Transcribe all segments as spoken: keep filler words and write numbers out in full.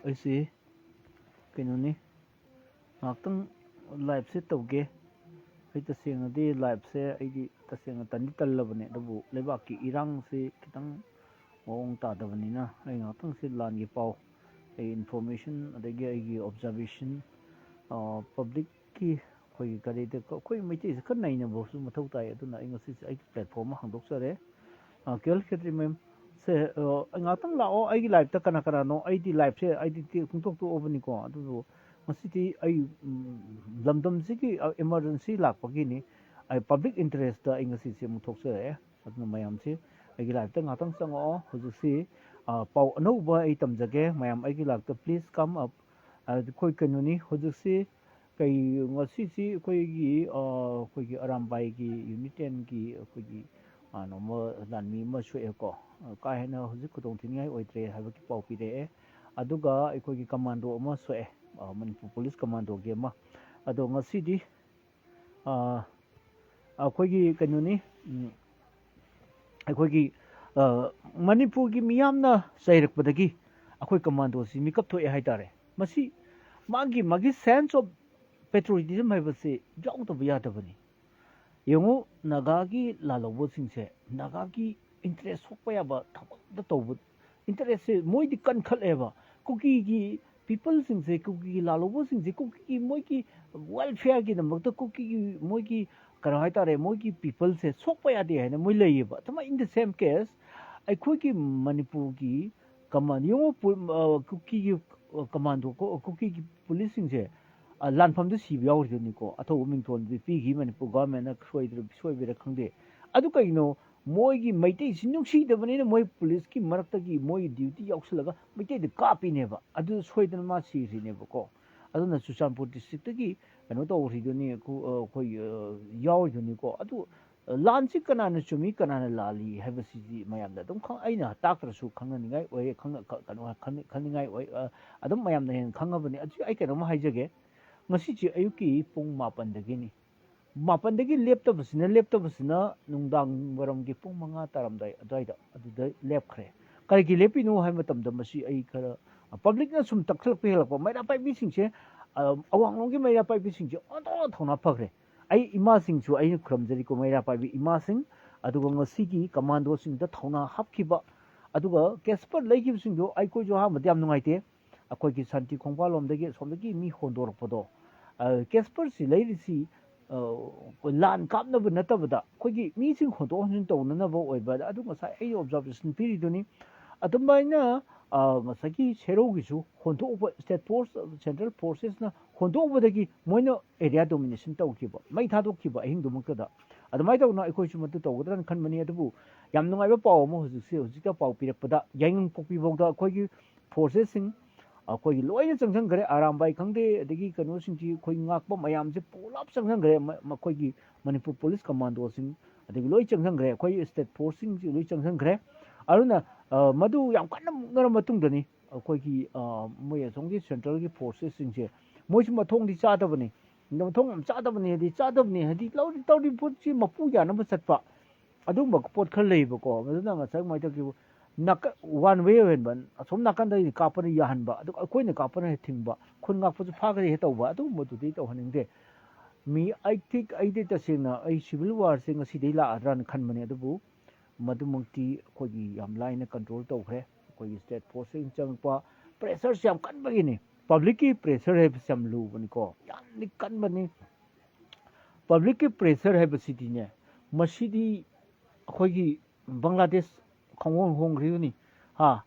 ꯑꯩꯁꯤ ꯀꯩꯅꯣꯅꯤ, ꯉꯥꯏꯍꯥꯛꯇꯪ ꯂꯥꯏꯞꯁꯦ ꯇꯧꯒꯦ꯫ ꯑꯩ ꯇꯁꯦꯡꯅꯗꯤ ꯂꯥꯏꯞꯁꯦ ꯑꯩꯗꯤ ꯇꯁꯦꯡꯅ ꯇꯟꯗꯤ ꯇꯜꯂꯕꯅꯦ, ꯑꯗꯨꯕꯨ ꯂꯩꯕꯥꯛꯀꯤ ꯏꯔꯥꯡꯁꯤ ꯈꯤꯇꯪ ꯃꯑꯣꯡ ꯇꯥꯗꯕꯅꯤꯅ ꯑꯩ ꯉꯥꯏꯍꯥꯛꯇꯪꯁꯤ ꯂꯥꯟꯒꯤ ꯄꯥꯎ, ꯑꯩ ꯏꯟꯐꯣꯔꯃꯦꯁꯟ, ꯑꯗꯒꯤ ꯑꯩꯒꯤ ꯑꯣꯕꯖꯥꯔꯕꯦꯁꯟ, ꯄꯕ꯭ꯂꯤꯛꯀꯤ ꯑꯩꯈꯣꯏꯒꯤ ꯀꯔꯤꯗ ꯑꯩꯈꯣꯏ ꯃꯩꯇꯩꯁꯦ ꯈꯔ ꯅꯩꯅꯕꯁꯨ ꯃꯊꯧ ꯇꯥꯏ꯫ ꯑꯗꯨꯅ ꯑꯩ ꯉꯁꯤꯁꯦ ꯑꯩꯒꯤ ꯄ꯭ꯂꯦꯠꯐꯣꯔꯝ ꯑꯃ ꯍꯥꯡꯗꯣꯛꯆꯔꯦ꯫ ꯀꯦ ꯑꯦꯜ ꯈꯦꯇ꯭ꯔꯤ ꯃꯦꯝ, ꯁꯦ, ꯑ, ꯉꯥꯛꯇꯪ ꯂꯥꯛꯑꯣ ꯑꯩꯒꯤ ꯂꯥꯏꯞꯇ꯫ ꯀꯅꯥ ꯀꯅꯥꯅꯣ? ꯑꯩꯗꯤ ꯂꯥꯏꯞꯁꯦ ꯑꯩꯗꯤ ꯇꯦ-, ꯄꯨꯡꯇꯣꯛ ꯇꯣꯛꯑꯕꯅꯤꯀꯣ꯫ ꯑꯗꯨꯕꯨ ꯉꯁꯤꯗꯤ ꯑꯩ, ꯎꯝ, ꯂꯝꯗꯝꯁꯤꯒꯤ, ꯑ, ꯏꯃꯥꯔꯖꯦꯟꯁꯤ ꯂꯥꯛꯄꯒꯤꯅꯤ꯫ ꯑꯩ ꯄꯕ꯭ꯂꯤꯛ ꯏꯟꯇꯔꯦꯁꯇ ꯑꯩ ꯉꯁꯤꯁꯦ ꯑꯃꯨꯛ ꯊꯣꯛꯆꯔꯛꯑꯦ꯫ ꯑꯗꯨꯅ ꯃꯌꯥꯝꯁꯤ ꯑꯩꯒꯤ ꯂꯥꯏꯞꯇ ꯉꯥꯛꯇꯪ ꯆꯪꯉꯛꯑꯣ꯫ ꯍꯧꯖꯤꯛꯁꯤ, ꯑ, ꯄꯥꯎ ꯑꯅꯧꯕ ꯑꯩ ꯇꯝꯖꯒꯦ꯫ ꯃꯌꯥꯝ ꯑꯩꯒꯤ ꯂꯥꯏꯞꯇ please come up꯫ ꯑ, ꯑꯩꯈꯣꯏ ꯀꯩꯅꯣꯅꯤ ꯍꯧꯖꯤꯛꯁꯤ, ꯀꯩ, ꯉꯁꯤꯁꯤ ꯑꯩꯈꯣꯏꯒꯤ, ꯑ, ꯑꯩꯈꯣꯏꯒꯤ ꯑꯔꯥꯝꯕꯥꯏꯒꯤ ꯌꯨꯅꯤꯇꯦꯟꯒꯤ ꯑꯩꯈꯣꯏꯒꯤ, ꯑ, ꯅꯣꯡꯃ ꯂꯥꯟꯃꯤ ꯑꯃ ꯁꯣꯛꯑꯦꯀꯣ꯫ ꯑ, ꯀꯥ ꯍꯦꯟꯅ ꯍꯧꯖꯤꯛ ꯈꯨꯗꯣꯡ ꯊꯤꯅꯤꯡꯉꯥꯏ ꯑꯣꯏꯗ꯭ꯔꯦ ꯍꯥꯏꯕꯒꯤ ꯄꯥꯎ ꯄꯤꯔꯛꯑꯦ꯫ ꯑꯗꯨꯒ ꯑꯩꯈꯣꯏꯒꯤ ꯀꯃꯥꯟꯗꯣ ꯑꯃ ꯁꯣꯛꯑꯦ, ꯑ, ꯃꯅꯤꯄꯨꯔ ꯄꯨꯂꯤꯁ ꯀꯃꯥꯟꯗꯣꯒꯤ ꯑꯃ꯫ ꯑꯗꯣ ꯉꯁꯤꯗꯤ, ꯑ, ꯑꯩꯈꯣꯏꯒꯤ ꯀꯩꯅꯣꯅꯤ, ꯎꯝ, ꯑꯩꯈꯣꯏꯒꯤ, ꯑ, ꯃꯅꯤꯄꯨꯔꯒꯤ ꯃꯤꯌꯥꯝꯅ ꯆꯩꯔꯛꯄꯗꯒꯤ ꯑꯩꯈꯣꯏ ꯀꯃꯥꯟꯗꯣꯁꯤ ꯃꯤꯀꯞ ꯊꯣꯛꯑꯦ ꯍꯥꯏꯇꯥꯔꯦ꯫ ꯃꯁꯤ ꯃꯥꯒꯤ, ꯃꯥꯒꯤ sense of patriotism ꯍꯥꯏꯕꯁꯤ ꯌꯥꯎꯗꯕ ꯌꯥꯗꯕꯅꯤ꯫ ꯌꯦꯡꯉꯨ, ꯅꯥꯒꯥꯒꯤ ꯂꯥꯜꯍꯧꯕꯁꯤꯡꯁꯦ ꯅꯥꯒꯥꯒꯤ ꯏꯟꯇꯔꯦꯁ ꯁꯣꯛꯄ ꯌꯥꯕ ꯊꯕꯛꯇ ꯇꯧꯕ, ꯏꯟꯇꯔꯦꯁꯁꯦ ꯃꯣꯏꯗꯤ ꯀꯟꯈꯠꯂꯦꯕ꯫ ꯀꯨꯀꯤꯒꯤ ꯄꯤꯄꯜꯁꯤꯡꯁꯦ, ꯀꯨꯀꯤꯒꯤ ꯂꯥꯜꯍꯧꯕꯁꯤꯡꯁꯦ, ꯀꯨꯀꯤꯒꯤ ꯃꯣꯏꯒꯤ ꯋꯦꯜꯐꯤꯌꯔꯒꯤꯗꯃꯛꯇ ꯀꯨꯀꯤꯒꯤ ꯃꯣꯏꯒꯤ ꯀꯩꯅꯣ ꯍꯥꯏꯇꯥꯔꯦ, ꯃꯣꯏꯒꯤ ꯄꯤꯄꯜꯁꯦ ꯁꯣꯛꯄ ꯌꯥꯗꯦ ꯍꯥꯏꯅ ꯃꯣꯏ ꯂꯩꯌꯦꯕ꯫ ꯑꯗꯨꯃꯥꯏꯅ, in the same case, ꯑꯩꯈꯣꯏꯒꯤ ꯃꯅꯤꯄꯨꯔꯒꯤ ꯀꯃꯥꯟ, ꯌꯦꯡꯉꯨ, ꯄꯨ-, ꯑ, ꯀꯨꯀꯤꯒꯤ, ꯑ, ꯀꯃꯥꯟꯗꯣ, ꯀꯨ-, ꯀꯨꯀꯤꯒꯤ ꯄꯨꯂꯤꯁꯁꯤꯡꯁꯦ, ꯑ, ꯂꯥꯟꯐꯝꯗ ꯁꯤꯕ ꯌꯥꯎꯔꯤꯗꯨꯅꯤꯀꯣ꯫ ꯑꯊꯧꯕ ꯃꯤꯡꯊꯣꯜꯗꯤ ꯄꯤꯈꯤ ꯃꯅꯤꯄꯨꯔ ꯒꯣꯔꯃꯦꯟꯅ, ꯁꯣꯏꯗ꯭ꯔ-, ꯁꯣꯏꯕꯩꯔꯥ ꯈꯪꯗꯦ꯫ ꯑꯗꯨ ꯀꯩꯒꯤꯅꯣ? ꯃꯣꯏꯒꯤ ꯃꯩꯇꯩꯁꯤ ꯅꯨꯡꯁꯤꯗꯕꯅꯤꯅ ꯃꯣꯏ ꯄꯨꯂꯤꯁꯀꯤ ꯃꯔꯛꯇꯒꯤ ꯃꯣꯏ ꯗ꯭ꯌꯨꯇꯤ ꯌꯥꯎꯁꯜꯂꯒ ꯃꯩꯇꯩꯗ ꯀꯥꯞꯄꯤꯅꯦꯕ꯫ ꯑꯗꯨ ꯁꯣꯏꯗꯅ ꯃꯥ ꯁꯤꯈ꯭ꯔꯤꯅꯦꯕꯀꯣ꯫ ꯑꯗꯨꯅ ꯆꯨꯔꯆꯥꯟꯄꯨꯔ ꯗꯤꯁꯇ꯭ꯔꯤꯛꯇꯒꯤ ꯀꯩꯅꯣ ꯇꯧꯈ꯭ꯔꯤꯗꯨꯅꯤ, ꯑꯩꯈꯣ-, ꯑꯩꯈꯣꯏ, ꯑ, ꯌꯥꯎꯔꯤꯗꯨꯅꯤꯀꯣ꯫ ꯑꯗꯨ, ꯑ, ꯂꯥꯟꯁꯤ ꯀꯅꯥꯅ ꯆꯨꯝꯃꯤ, ꯀꯅꯥꯅ ꯂꯥꯜꯂꯤ ꯍꯥꯏꯕꯁꯤꯗꯤ ꯃꯌꯥꯝꯗ ꯑꯗꯨꯝ ꯈꯪ-, ꯑꯩꯅ ꯇꯥꯛꯇ꯭ꯔꯁꯨ ꯈꯪꯅꯅꯤꯡꯉꯥꯏ ꯑꯣꯏ, ꯈꯪꯅ-, ꯈ-, ꯀꯩꯅꯣ, ꯈꯪꯅ-, ꯈꯪꯅꯤꯡꯉꯥꯏ ꯑꯣꯏ꯫ ꯑ, ꯑꯗꯨꯝ ꯃꯌꯥꯝꯅ ꯍꯦꯟꯅ ꯈꯪꯉꯕꯅꯤ꯫ ꯑꯗꯨ ꯑꯩ ꯀꯩꯅꯣꯝꯃ ꯍꯥꯏꯖꯒꯦ꯫ ꯉꯁꯤꯁꯦ ꯑꯌꯨꯛꯀꯤ ꯄꯨꯡ ꯃꯥꯄꯟꯗꯒꯤꯅꯤ꯫ ꯃꯥꯄꯟꯗꯒꯤ ꯂꯦꯞꯇꯕꯁꯤꯅ, ꯂꯦꯞꯇꯕꯁꯤꯅ ꯅꯨꯡꯗꯥꯡ ꯋꯥꯏꯔꯝꯒꯤ ꯄꯨꯡ ꯃꯉꯥ ꯇꯥꯔꯝꯗꯥꯏ ꯑꯗꯨꯋꯥꯏꯗ ꯑꯗꯨꯗ ꯂꯦꯞꯈ꯭ꯔꯦ꯫ ꯀꯔꯤꯒꯤ ꯂꯦꯞꯄꯤꯅꯣ ꯍꯥꯏꯕ ꯃꯇꯝꯗ, ꯃꯁꯤ ꯑꯩ ꯈꯔ ꯄꯕ꯭ꯂꯤꯛꯅ ꯁꯨꯝ ꯇꯛꯁꯜꯂꯛꯄ ꯍꯦꯜꯂꯛꯄ, ꯃꯩꯔꯥ ꯄꯥꯏꯕꯤꯁꯤꯡꯁꯦ, ꯑ, ꯑꯋꯥꯡꯂꯣꯝꯒꯤ ꯃꯩꯔꯥ ꯄꯥꯏꯕꯤꯁꯤꯡꯁꯦ ꯑꯣꯟꯊꯣꯛꯅ ꯊꯧꯅꯥ ꯐꯈ꯭ꯔꯦ꯫ ꯑꯩ ꯏꯃꯥꯁꯤꯡꯁꯨ ꯑꯩꯅ ꯈꯨꯔꯨꯝꯖꯔꯤꯀꯣ, ꯃꯩꯔꯥ ꯄꯥꯏꯕꯤ ꯏꯃꯥꯁꯤꯡ꯫ ꯑꯗꯨꯒ ꯉꯁꯤꯒꯤ ꯀꯃꯥꯟꯗꯣꯁꯤꯡꯗ ꯊꯧꯅꯥ ꯍꯥꯞꯈꯤꯕ, ꯑꯗꯨꯒ ꯀꯦꯁꯄꯔ ꯂꯩꯈꯤꯕꯁꯤꯡꯗꯣ ꯑꯩꯈꯣꯏꯁꯨ ꯑꯍꯥꯟꯕꯗ ꯌꯥꯝ ꯅꯨꯡꯉꯥꯏꯇꯦ꯫ ꯑꯩꯈꯣꯏꯒꯤ ꯁꯥꯟꯇꯤ ꯈꯣꯡꯕꯥꯜꯂꯣꯝꯗꯒꯤ ꯑꯁꯣꯝꯗꯒꯤ ꯃꯤ ꯍꯣꯟꯗꯣꯔꯛꯄꯗꯣ, ꯑ, ꯀꯦꯁꯄꯔꯁꯤ ꯂꯩꯔꯤꯁꯤ, ꯑ, ꯂꯥꯟ ꯀꯥꯞꯅꯕ ꯅꯠꯇꯕꯗ ꯑꯩꯈꯣꯏꯒꯤ ꯃꯤꯁꯤꯡ ꯍꯣꯟꯗꯣꯛ ꯍꯣꯟꯖꯤꯟ ꯇꯧꯅꯅꯕ ꯑꯣꯏꯕ꯫ ꯑꯗꯨ ꯉꯁꯥꯏ ꯑꯩ ꯑꯣꯕꯖꯥꯔꯕꯦꯁꯟ ꯄꯤꯔꯤꯗꯨꯅꯤ꯫ ꯑꯗꯨꯃꯥꯏꯅ, ꯑ, ꯉꯁꯥꯏꯒꯤ ꯁꯦꯔꯧꯒꯤꯁꯨ ꯍꯣꯟꯗꯣꯛꯎꯕ, ꯁ꯭ꯇꯦꯠ ꯐꯣꯔꯁ, ꯁꯦꯟꯇ꯭ꯔꯦꯜ ꯐꯣꯔꯁꯦꯁꯅ ꯍꯣꯟꯗꯣꯛꯎꯕꯗꯒꯤ ꯃꯣꯏꯅ ꯑꯦꯔꯤꯌꯥ ꯗꯣꯃꯤꯅꯦꯁꯟ ꯇꯧꯈꯤꯕ, ꯃꯩ ꯊꯥꯗꯣꯛꯈꯤꯕ ꯑꯍꯤꯡꯗꯨꯃꯛꯇꯗ꯫ ꯑꯗꯨꯃꯥꯏꯅ ꯇꯧꯗꯅ ꯑꯩꯈꯣꯏꯁꯨ ꯃꯗꯨ ꯇꯧꯒꯗ꯭ꯔꯅ ꯈꯟꯕꯅꯤ꯫ ꯑꯗꯨꯕꯨ ꯌꯥꯝ ꯅꯨꯡꯉꯥꯏꯕ ꯄꯥꯎ ꯑꯃ ꯍꯧꯖꯤꯛꯁꯦ, ꯍꯧꯖꯤꯛꯇ ꯄꯥꯎ ꯄꯤꯔꯛꯄꯗ, ꯌꯥꯏꯉꯪꯄꯣꯛꯄꯤ ꯐꯥꯎꯗ ꯑꯩꯈꯣꯏꯒꯤ ꯐꯣꯔꯁꯦꯁꯁꯤꯡ, ꯑꯩꯈꯣꯏꯒꯤ ꯂꯣꯏꯅ ꯆꯪꯁꯤꯟꯈ꯭ꯔꯦ꯫ ꯑꯔꯥꯝꯕꯥꯏ ꯈꯪꯗꯦ, ꯑꯗꯒꯤ ꯀꯩꯅꯣꯁꯤꯡꯁꯤ, ꯑꯩꯈꯣꯏ ꯉꯥꯛꯄ ꯃꯌꯥꯝꯁꯦ ꯄꯨꯂꯞ ꯆꯪꯁꯤꯟꯈ꯭ꯔꯦ꯫ ꯃ-, ꯃꯈꯣꯏꯒꯤ ꯃꯅꯤꯄꯨꯔ ꯄꯨꯂꯤꯁ ꯀꯃꯥꯟꯗꯣꯁꯤꯡ, ꯑꯗꯒꯤ ꯂꯣꯏ ꯆꯪꯁꯤꯟꯈ꯭ꯔꯦ, ꯑꯩꯈꯣꯏ ꯁ꯭ꯇꯦꯠ ꯐꯣꯔꯁꯁꯤꯡꯁꯤ ꯂꯣꯏ ꯆꯪꯁꯤꯟꯈ꯭ꯔꯦ꯫ ꯑꯗꯨꯅ, ꯑ, ꯃꯗꯨ ꯌꯥꯝ ꯀꯟꯅ ꯃꯨꯛꯅꯔ ꯃꯇꯨꯡꯗꯅꯤ ꯑꯩꯈꯣꯏꯒꯤ, ꯑ, ꯃꯣꯏ ꯑꯁꯣꯝꯒꯤ ꯁꯦꯟꯇ꯭ꯔꯦꯜꯒꯤ ꯐꯣꯔꯁꯦꯁꯁꯤꯡꯁꯦ, ꯃꯣꯏꯁꯨ ꯃꯊꯣꯡꯗꯤ ꯆꯥꯗꯕꯅꯤ꯫ ꯃꯊꯣꯡ ꯌꯥꯝ ꯆꯥꯗꯕꯅꯤ ꯍꯥꯏꯗꯤ, ꯆꯥꯗꯕꯅꯤ ꯍꯥꯏꯗꯤ, ꯂꯧꯔꯤ ꯇꯧꯔꯤ ꯄꯣꯠꯁꯤ ꯃꯄꯨ ꯌꯥꯅꯕ ꯆꯠꯄ, ꯑꯗꯨꯒꯨꯝꯕ ꯄꯣꯠ ꯈꯔ ꯂꯩꯌꯦꯕꯀꯣ꯫ ꯑꯗꯨꯅ ꯉꯁꯥꯏ ꯀꯃꯥꯏꯅ ꯇꯧꯒꯦꯕꯨ, ꯅꯥꯀ-, ꯋꯥꯟ ꯋꯦ ꯑꯣꯏꯍꯟꯕ, ꯑꯁꯣꯝ ꯅꯥꯀꯟꯗꯒꯤ ꯀꯥꯞꯄꯅ ꯌꯥꯍꯟꯕ, ꯑꯗꯨꯒ ꯑꯩꯈꯣꯏꯅ ꯀꯥꯞꯄꯅ ꯍꯦꯛ ꯊꯤꯡꯕ, ꯈꯨꯟ ꯉꯥꯛꯄꯁꯨ ꯐꯥꯈ꯭ꯔꯦ ꯍꯦꯛ ꯇꯧꯕ, ꯑꯗꯨꯒꯨꯝꯕꯗꯨꯗꯤ ꯇꯧꯍꯟꯅꯤꯡꯗꯦ꯫ ꯃꯤ, ꯑꯩ ꯊꯤ-, ꯑꯩꯗꯤ ꯇꯁꯦꯡꯅ ꯑꯩ ꯁꯤꯚꯤꯜ ꯋꯥꯔꯁꯦ ꯉꯁꯤꯗꯩ ꯂꯥꯛꯑꯗ꯭ꯔꯥꯅ ꯈꯟꯕꯅꯦ, ꯑꯗꯨꯕꯨ ꯃꯗꯨꯃꯛꯇꯤ ꯑꯩꯈꯣꯏꯒꯤ ꯌꯥꯝ ꯂꯥꯏꯅ ꯀꯟꯇ꯭ꯔꯣꯜ ꯇꯧꯈ꯭ꯔꯦ꯫ ꯑꯩꯈꯣꯏꯒꯤ ꯁ꯭ꯇꯦꯠ ꯐꯣꯔꯁꯁꯤꯡ ꯆꯪꯉꯛꯄ, ꯄ꯭ꯔꯦꯁꯔꯁꯦ ꯌꯥꯝ ꯀꯟꯕꯒꯤꯅꯤ꯫ ꯄꯕ꯭ꯂꯤꯛꯀꯤ ꯄ꯭ꯔꯦꯁꯔ ꯍꯥꯏꯕꯁꯤ ꯌꯥꯝ ꯂꯨꯕꯅꯤꯀꯣ, ꯌꯥꯝꯅ ꯀꯟꯕꯅꯤ꯫ ꯄꯕ꯭ꯂꯤꯛꯀꯤ ꯄ꯭ꯔꯦꯁꯔ ꯍꯥꯏꯕꯁꯤꯗꯤꯅꯦ, ꯃꯁꯤꯗꯤ ꯑꯩꯈꯣꯏꯒꯤ ꯕꯪꯒ꯭ꯂꯥꯗꯦꯁ ꯈꯪꯍꯣꯡ ꯍꯣꯡꯈ꯭ꯔꯤꯗꯨꯅꯤ, ꯍꯥ,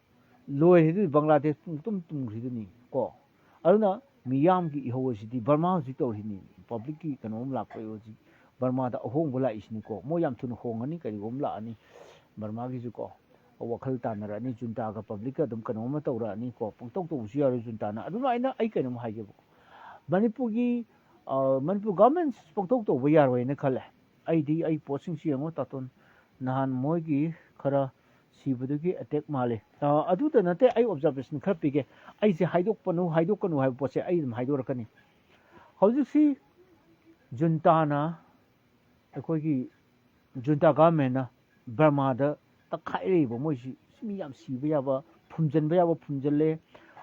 ꯂꯣꯏꯔꯤꯗꯨꯅꯤ, ꯕꯪꯒ꯭ꯂꯥꯗꯦꯁ ꯄꯨꯡꯇꯨꯝ ꯇꯨꯝꯈ꯭ꯔꯤꯗꯨꯅꯤ ꯀꯣ꯫ ꯑꯗꯨꯅ ꯃꯤꯌꯥꯝꯒꯤ ꯏꯍꯧ ꯑꯁꯤꯗꯤ ꯕꯔꯃꯥ ꯍꯧꯖꯤꯛ ꯇꯧꯔꯤꯅꯤ, ꯄꯕ꯭ꯂꯤꯛꯀꯤ ꯀꯩꯅꯣꯝ ꯂꯥꯛꯄ ꯍꯧꯖꯤꯛ ꯕꯔꯃꯥꯗ ꯑꯍꯣꯡꯕ ꯂꯥꯛꯏꯁꯤꯅꯤꯀꯣ꯫ ꯃꯣꯏ ꯌꯥꯝ ꯊꯨꯅ ꯍꯣꯡꯉꯅꯤ, ꯀꯔꯤꯒꯨꯝꯕ ꯂꯥꯛꯑꯅꯤ ꯕꯔꯃꯥꯒꯤꯁꯨ ꯀꯣ, ꯋꯥꯈꯜ ꯇꯥꯟꯅꯔꯛꯑꯅꯤ, ꯖꯨꯟꯇꯥꯒ ꯄꯕ꯭ꯂꯤꯛꯀ ꯑꯗꯨꯝ ꯀꯩꯅꯣꯝ ꯑꯃ ꯇꯧꯔꯛꯑꯅꯤ ꯀꯣ꯫ ꯄꯪꯇꯧ ꯇꯧꯕꯁꯨ ꯌꯥꯔꯣꯏ ꯖꯨꯟꯇꯥꯅ꯫ ꯑꯗꯨꯃꯥꯏꯅ ꯑꯩ ꯀꯩꯅꯣꯝ ꯍꯥꯏꯒꯦꯕꯀꯣ, ꯃꯅꯤꯄꯨꯔꯒꯤ, ꯑ, ꯃꯅꯤꯄꯨꯔ ꯒꯚꯔꯟꯃꯦꯟꯠ ꯄꯪꯇꯧ ꯇꯧꯕ ꯌꯥꯔꯣꯏꯅ ꯈꯜꯂꯦ꯫ ꯑꯩꯗꯤ ꯑꯩ ꯄꯣꯠꯁꯤꯡꯁꯤ ꯌꯦꯡꯉꯣ ꯇꯥꯇꯣꯟ, ꯅꯍꯥꯟ ꯃꯣꯏꯒꯤ ꯈꯔ ꯁꯤꯕꯗꯨꯒꯤ ꯑꯦꯇꯦꯛ ꯃꯥꯜꯂꯤ꯫ ꯑ, ꯑꯗꯨꯗ ꯅꯠꯇꯦ, ꯑꯩ ꯑꯣꯕꯖꯥꯔꯕꯦꯁꯟ ꯈꯔ ꯄꯤꯒꯦ꯫ ꯑꯩꯁꯦ ꯍꯥꯏꯗꯣꯛꯄꯅꯨ, ꯍꯥꯏꯗꯣꯛꯀꯅꯨ ꯍꯥꯏꯕ ꯄꯣꯠꯁꯦ ꯑꯩ ꯑꯗꯨꯝ ꯍꯥꯏꯗꯣꯔꯛꯀꯅꯤ꯫ ꯍꯧꯖꯤꯛꯁꯤ ꯖꯨꯟꯇꯥꯅ, ꯑꯩꯈꯣꯏꯒꯤ ꯖꯨꯟꯇꯥ ꯒꯚꯔꯟꯃꯦꯟꯠꯅ ꯕꯔꯃꯥꯗ ꯇꯛꯈꯥꯏꯔꯛꯏꯕ ꯃꯣꯏꯁꯤ, ꯁꯤ ꯃꯤ ꯌꯥꯝ ꯁꯤꯕ ꯌꯥꯕ, ꯐꯨꯝꯖꯤꯟꯕ ꯌꯥꯕ ꯐꯨꯝꯖꯤꯜꯂꯦ,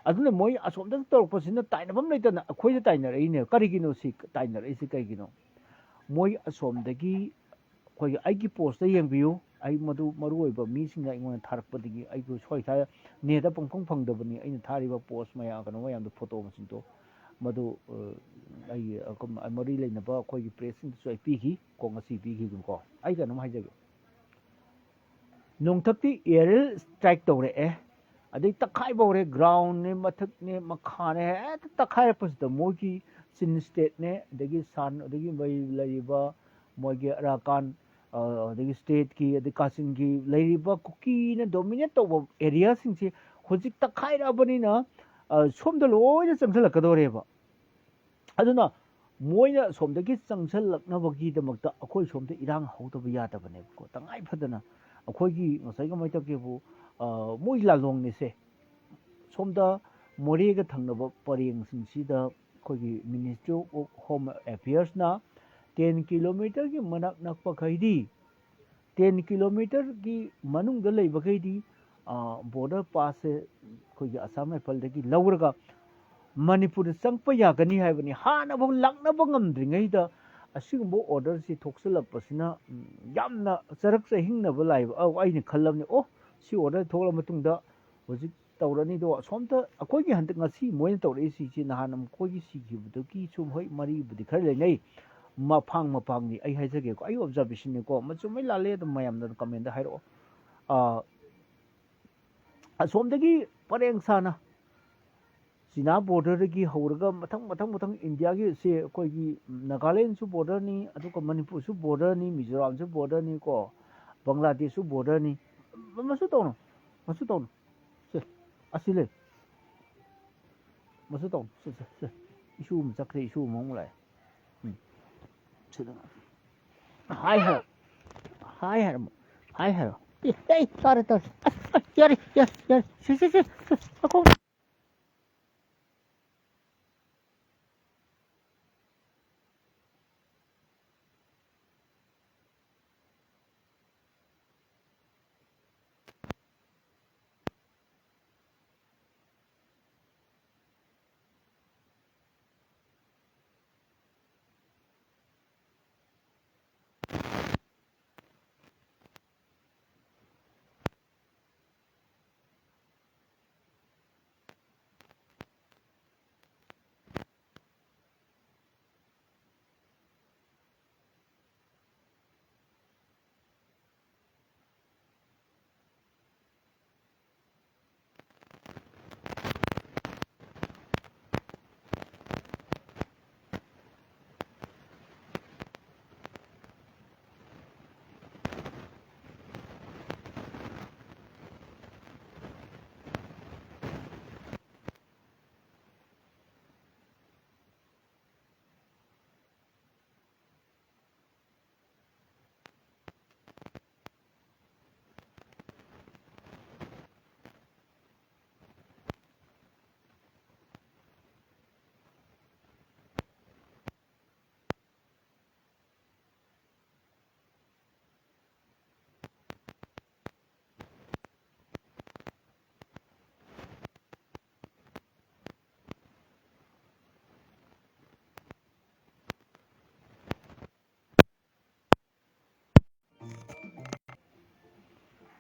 ꯑꯗꯨꯅ ꯃꯣꯏ ꯑꯁꯣꯝꯗ ꯇꯧꯔꯛꯄꯁꯤꯅ ꯇꯥꯏꯅꯐꯝ ꯂꯩꯇꯅ ꯑꯩꯈꯣꯏꯗ ꯇꯥꯏꯅꯔꯛꯏꯅꯦ꯫ ꯀꯔꯤꯒꯤꯅꯣ ꯁꯤ ꯇꯥꯏꯅꯔꯛꯏꯁꯤ ꯀꯩꯒꯤꯅꯣ? ꯃꯣꯏ ꯑꯁꯣꯝꯗꯒꯤ ꯑꯩꯈꯣꯏꯒꯤ, ꯑꯩꯒꯤ ꯄꯣꯁꯇ ꯌꯦꯡꯕꯤꯌꯨ, ꯑꯩ ꯃꯗꯨ ꯃꯔꯨ ꯑꯣꯏꯕ ꯃꯤꯁꯤꯡꯅ ꯑꯩꯉꯣꯟꯗ ꯊꯥꯔꯛꯄꯗꯒꯤ, ꯑꯩꯒꯤ ꯁꯣꯏ ꯊꯥ ꯅꯦꯠꯇ ꯄꯪꯐꯪ ꯐꯪꯗꯕꯅꯤ ꯑꯩꯅ ꯊꯥꯔꯤꯕ ꯄꯣꯁ ꯃꯌꯥꯝ, ꯀꯩꯅꯣ ꯃꯌꯥꯝꯗꯣ, ꯐꯣꯇꯣ ꯃꯁꯤꯡꯗꯣ꯫ ꯃꯗꯨ, ꯑ, ꯑꯩꯒꯤ, ꯑ, ꯀꯝ-, ꯃꯔꯤ ꯂꯩꯅꯕ ꯑꯩꯈꯣꯏꯒꯤ ꯄ꯭ꯔꯦꯁꯁꯤꯡꯗꯁꯨ ꯑꯩ ꯄꯤꯈꯤ꯫ ꯀꯣ, ꯉꯁꯤ ꯄꯤꯈꯤꯕꯀꯣ꯫ ꯑꯩ ꯀꯩꯅꯣꯝ ꯍꯥꯏꯖꯒꯦ꯫ ꯅꯣꯡꯊꯛꯇꯤ aerial strike ꯇꯧꯔꯛꯑꯦ, ꯑꯗꯩ ꯇꯛꯈꯥꯏꯕ ꯍꯧꯔꯦ, ground ꯅꯦ, ꯃꯊꯛꯅꯦ, ꯃꯈꯥꯅꯦ, ꯍꯦꯛꯇ ꯇꯛꯈꯥꯏꯔꯛꯄꯁꯤꯗ ꯃꯣꯏꯒꯤ ꯆꯤꯟ state ꯅꯦ, ꯑꯗꯒꯤ ꯁꯥꯟ, ꯑꯗꯒꯤ ꯃꯣꯏ ꯂꯩꯔꯤꯕ ꯃꯣꯏꯒꯤ ꯑꯔꯥꯀꯥꯟ, ꯑ, ꯑꯗꯒꯤ state ꯀꯤ, ꯑꯗꯩ ꯀꯥꯆꯤꯟꯒꯤ ꯂꯩꯔꯤꯕ ꯀꯨꯀꯤꯅ dominate ꯇꯧꯕ area ꯁꯤꯡꯁꯤ ꯍꯧꯖꯤꯛ ꯇꯛꯈꯥꯏꯔꯛꯑꯕꯅꯤꯅ, ꯑ, ꯁꯣꯝꯗ ꯂꯣꯏꯅ ꯆꯪꯁꯤꯜꯂꯛꯀꯗꯧꯔꯦꯕ꯫ ꯑꯗꯨꯅ ꯃꯣꯏꯅ ꯁꯣꯝꯗꯒꯤ ꯆꯪꯁꯤꯜꯂꯛꯅꯕꯒꯤꯗꯃꯛꯇ ꯑꯩꯈꯣꯏ ꯁꯣꯝꯗ ꯏꯔꯥꯡ ꯍꯧꯗꯕ ꯌꯥꯗꯕꯅꯦꯕꯀꯣ꯫ ꯇꯉꯥꯏ ꯐꯗꯅ ꯑꯩꯈꯣꯏꯒꯤ ꯉꯁꯥꯏ ꯀꯃꯥꯏꯅ ꯇꯧꯒꯦꯕꯨ, ꯑ, ꯃꯣꯏ ꯂꯥꯜꯂꯣꯡꯅꯤꯁꯦ꯫ ꯁꯣꯝꯗ ꯃꯣꯔꯦꯒ ꯊꯪꯅꯕ ꯄꯔꯦꯡꯁꯤꯡꯁꯤꯗ ꯑꯩꯈꯣꯏꯒꯤ Ministry of Home Affairs ꯅ ten kilometre ꯒꯤ ꯃꯅꯥꯛ ꯅꯛꯄꯈꯩꯗꯤ, ten kilometre ꯒꯤ ꯃꯅꯨꯡꯗ ꯂꯩꯕꯈꯩꯗꯤ, ꯑ, border pass ꯁꯦ ꯑꯩꯈꯣꯏꯒꯤ Assam Rifle ꯗꯒꯤ ꯂꯧꯔꯒ ꯃꯅꯤꯄꯨꯔꯗ ꯆꯪꯉꯛꯄ ꯌꯥꯒꯅꯤ ꯍꯥꯏꯕꯅꯤ꯫ ꯍꯥꯟꯅꯐꯥꯎ ꯂꯥꯛꯅꯕ ꯉꯝꯗ꯭ꯔꯤꯉꯩꯗ ꯑꯁꯤꯒꯨꯝꯕ order ꯁꯤ ꯊꯣꯛꯆꯜꯂꯛꯄꯁꯤꯅ, ꯎꯝ, ꯌꯥꯝꯅ ꯆꯔꯛ ꯆꯍꯤꯡꯅꯕ ꯂꯥꯛꯑꯦꯕ꯫ ꯑꯧ, ꯑꯩꯅ ꯈꯜꯂꯕꯅꯤ, ꯑꯣ, ꯁꯤ order ꯊꯣꯛꯂ ꯃꯇꯨꯡꯗ ꯍꯧꯖꯤꯛ ꯇꯧꯔꯅꯤꯗꯣ꯫ ꯑꯁꯣꯝꯗ ꯑꯩꯈꯣꯏꯒꯤ ꯍꯟꯗꯛ ꯉꯁꯤ ꯃꯣꯏꯅ ꯇꯧꯔꯛꯏꯁꯤꯁꯤ ꯅꯍꯥꯟ ꯑꯃꯨꯛ ꯑꯩꯈꯣꯏꯒꯤ ꯁꯤꯈꯤꯕꯗꯨꯒꯤꯁꯨ ꯍꯣꯏ ꯃꯔꯤꯕꯨꯗꯤ ꯈꯔ ꯂꯩꯅꯩ꯫ ꯃꯐꯥꯡ ꯃꯐꯥꯡꯅꯤ ꯑꯩ ꯍꯥꯏꯖꯒꯦꯀꯣ, ꯑꯩ observation ꯅꯤꯀꯣ꯫ ꯃꯆꯨꯝ ꯃꯩ ꯂꯥꯜꯂꯦ ꯑꯗꯨꯝ ꯃꯌꯥꯝꯅ ꯑꯗꯨꯝ comment ꯗ ꯍꯥꯏꯔꯛꯑꯣ꯫ ꯑꯥ, ꯑꯁꯣꯝꯗꯒꯤ ꯄꯔꯦꯡ ꯁꯥꯅ ꯆꯤꯅꯥ border ꯗꯒꯤ ꯍꯧꯔꯒ ꯃꯊꯪ, ꯃꯊꯪ, ꯃꯊꯪ ꯏꯟꯗꯤꯌꯥꯒꯤ ꯁꯦ ꯑꯩꯈꯣꯏꯒꯤ ꯅꯥꯒꯥꯂꯦꯟꯁꯨ border ꯅꯤ, ꯑꯗꯨꯒ ꯃꯅꯤꯄꯨꯔꯁꯨ border ꯅꯤ, ꯃꯤꯖꯣꯔꯥꯝꯁꯨ border ꯅꯤ ꯀꯣ, ꯕꯪꯒ꯭ꯂꯥꯗꯦꯁꯁꯨ border ꯅꯤ꯫ ꯃꯁꯨ ꯇꯧꯅꯨ, ꯃꯁꯨ ꯇꯧꯅꯨ꯫ ꯁꯦ, ꯑꯁꯤ ꯂꯩ꯫ ꯃꯁꯨ ꯇꯧꯅꯨ꯫ ꯁꯦ, ꯁꯦ, ꯁꯦ꯫ ꯏꯁꯨ ꯑꯃ ꯆꯠꯈ꯭ꯔꯦ, ꯏꯁꯨ ꯑꯃ ꯑꯃꯨꯛ ꯂꯥꯛꯑꯦ꯫ ꯎꯝ꯫ ꯁꯤꯗ꯫ ꯍꯥꯏ ꯍꯥꯏꯔꯣ꯫ ꯍꯥꯏ ꯍꯥꯏꯔꯣ꯫ ꯍꯥꯏ ꯍꯥꯏꯔꯣ꯫ ꯑꯦ, ꯑꯦ, ꯇꯥꯔꯦ, ꯇꯥꯔꯦ꯫ ꯑꯁ, ꯑꯁ, ꯌꯥꯔꯦ, ꯌꯥꯔꯦ, ꯌꯥꯔꯦ꯫ ꯁꯦ, ꯁꯦ, ꯁꯦ꯫ ꯁꯦ, ꯑꯩꯈꯣꯏ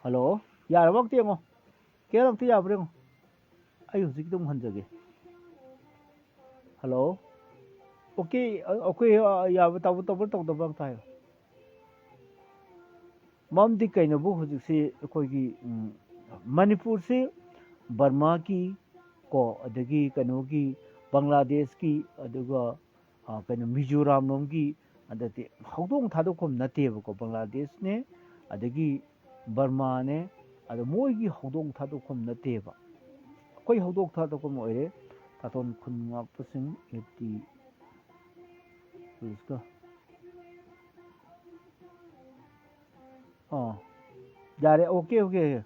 ꯍꯜꯂꯣ? ꯌꯥꯔꯕ ꯑꯝꯇ ꯌꯦꯡꯉꯣ꯫ ꯀꯦꯔꯣꯜ, ꯑꯝꯇ ꯌꯥꯕ꯭ꯔꯥ ꯌꯦꯡꯉꯣ꯫ ꯑꯩ ꯍꯧꯖꯤꯛꯀꯤꯗꯣ ꯑꯃꯨꯛ ꯍꯟꯖꯒꯦ꯫ ꯍꯜꯂꯣ? ꯑꯣꯀꯦ, ꯑ, ꯑꯣꯀꯦ, ꯑ, ꯌꯥꯕ ꯇꯧꯕ, ꯇꯧꯕ꯭ꯔꯥ ꯇꯧꯗꯕ꯭ꯔꯥ ꯑꯝꯇ ꯍꯥꯏꯌꯣ꯫ ꯃꯔꯝꯗꯤ ꯀꯩꯅꯣꯕꯨ ꯍꯧꯖꯤꯛꯁꯤ ꯑꯩꯈꯣꯏꯒꯤ, ꯎꯝ, ꯃꯅꯤꯄꯨꯔꯁꯤ ꯕꯔꯃꯥꯒꯤ ꯀꯣ, ꯑꯗꯒꯤ ꯀꯩꯅꯣꯒꯤ, ꯕꯪꯒ꯭ꯂꯥꯗꯦꯁꯀꯤ, ꯑꯗꯨꯒ, ꯑ, ꯀꯩꯅꯣ, ꯃꯤꯖꯣꯔꯥꯝ ꯂꯣꯝꯒꯤ, ꯑꯗꯗꯤ ꯍꯧꯗꯣꯡ ꯊꯥꯗꯣꯛꯐꯝ ꯅꯠꯇꯦꯕꯀꯣ꯫ ꯕꯪꯒ꯭ꯂꯥꯗꯦꯁꯅꯦ, ꯑꯗꯒꯤ ꯕꯔꯃꯥꯅꯦ, ꯑꯗꯣ ꯃꯣꯏꯒꯤ ꯍꯧꯗꯣꯡ ꯊꯥꯗꯣꯛꯐꯝ ꯅꯠꯇꯦꯕ꯫ ꯑꯩꯈꯣꯏ ꯍꯧꯗꯣꯡ ꯊꯥꯗꯣꯛꯐꯝ ꯑꯣꯏꯔꯦ꯫ ꯇꯥꯇꯣꯟ ꯈꯨꯟ ꯉꯥꯛꯄꯁꯤꯡ ꯑꯦꯠꯇꯤ ꯄꯨꯂꯤꯁꯀ꯫ ꯑꯥ, ꯌꯥꯔꯦ, okay, okay, okay.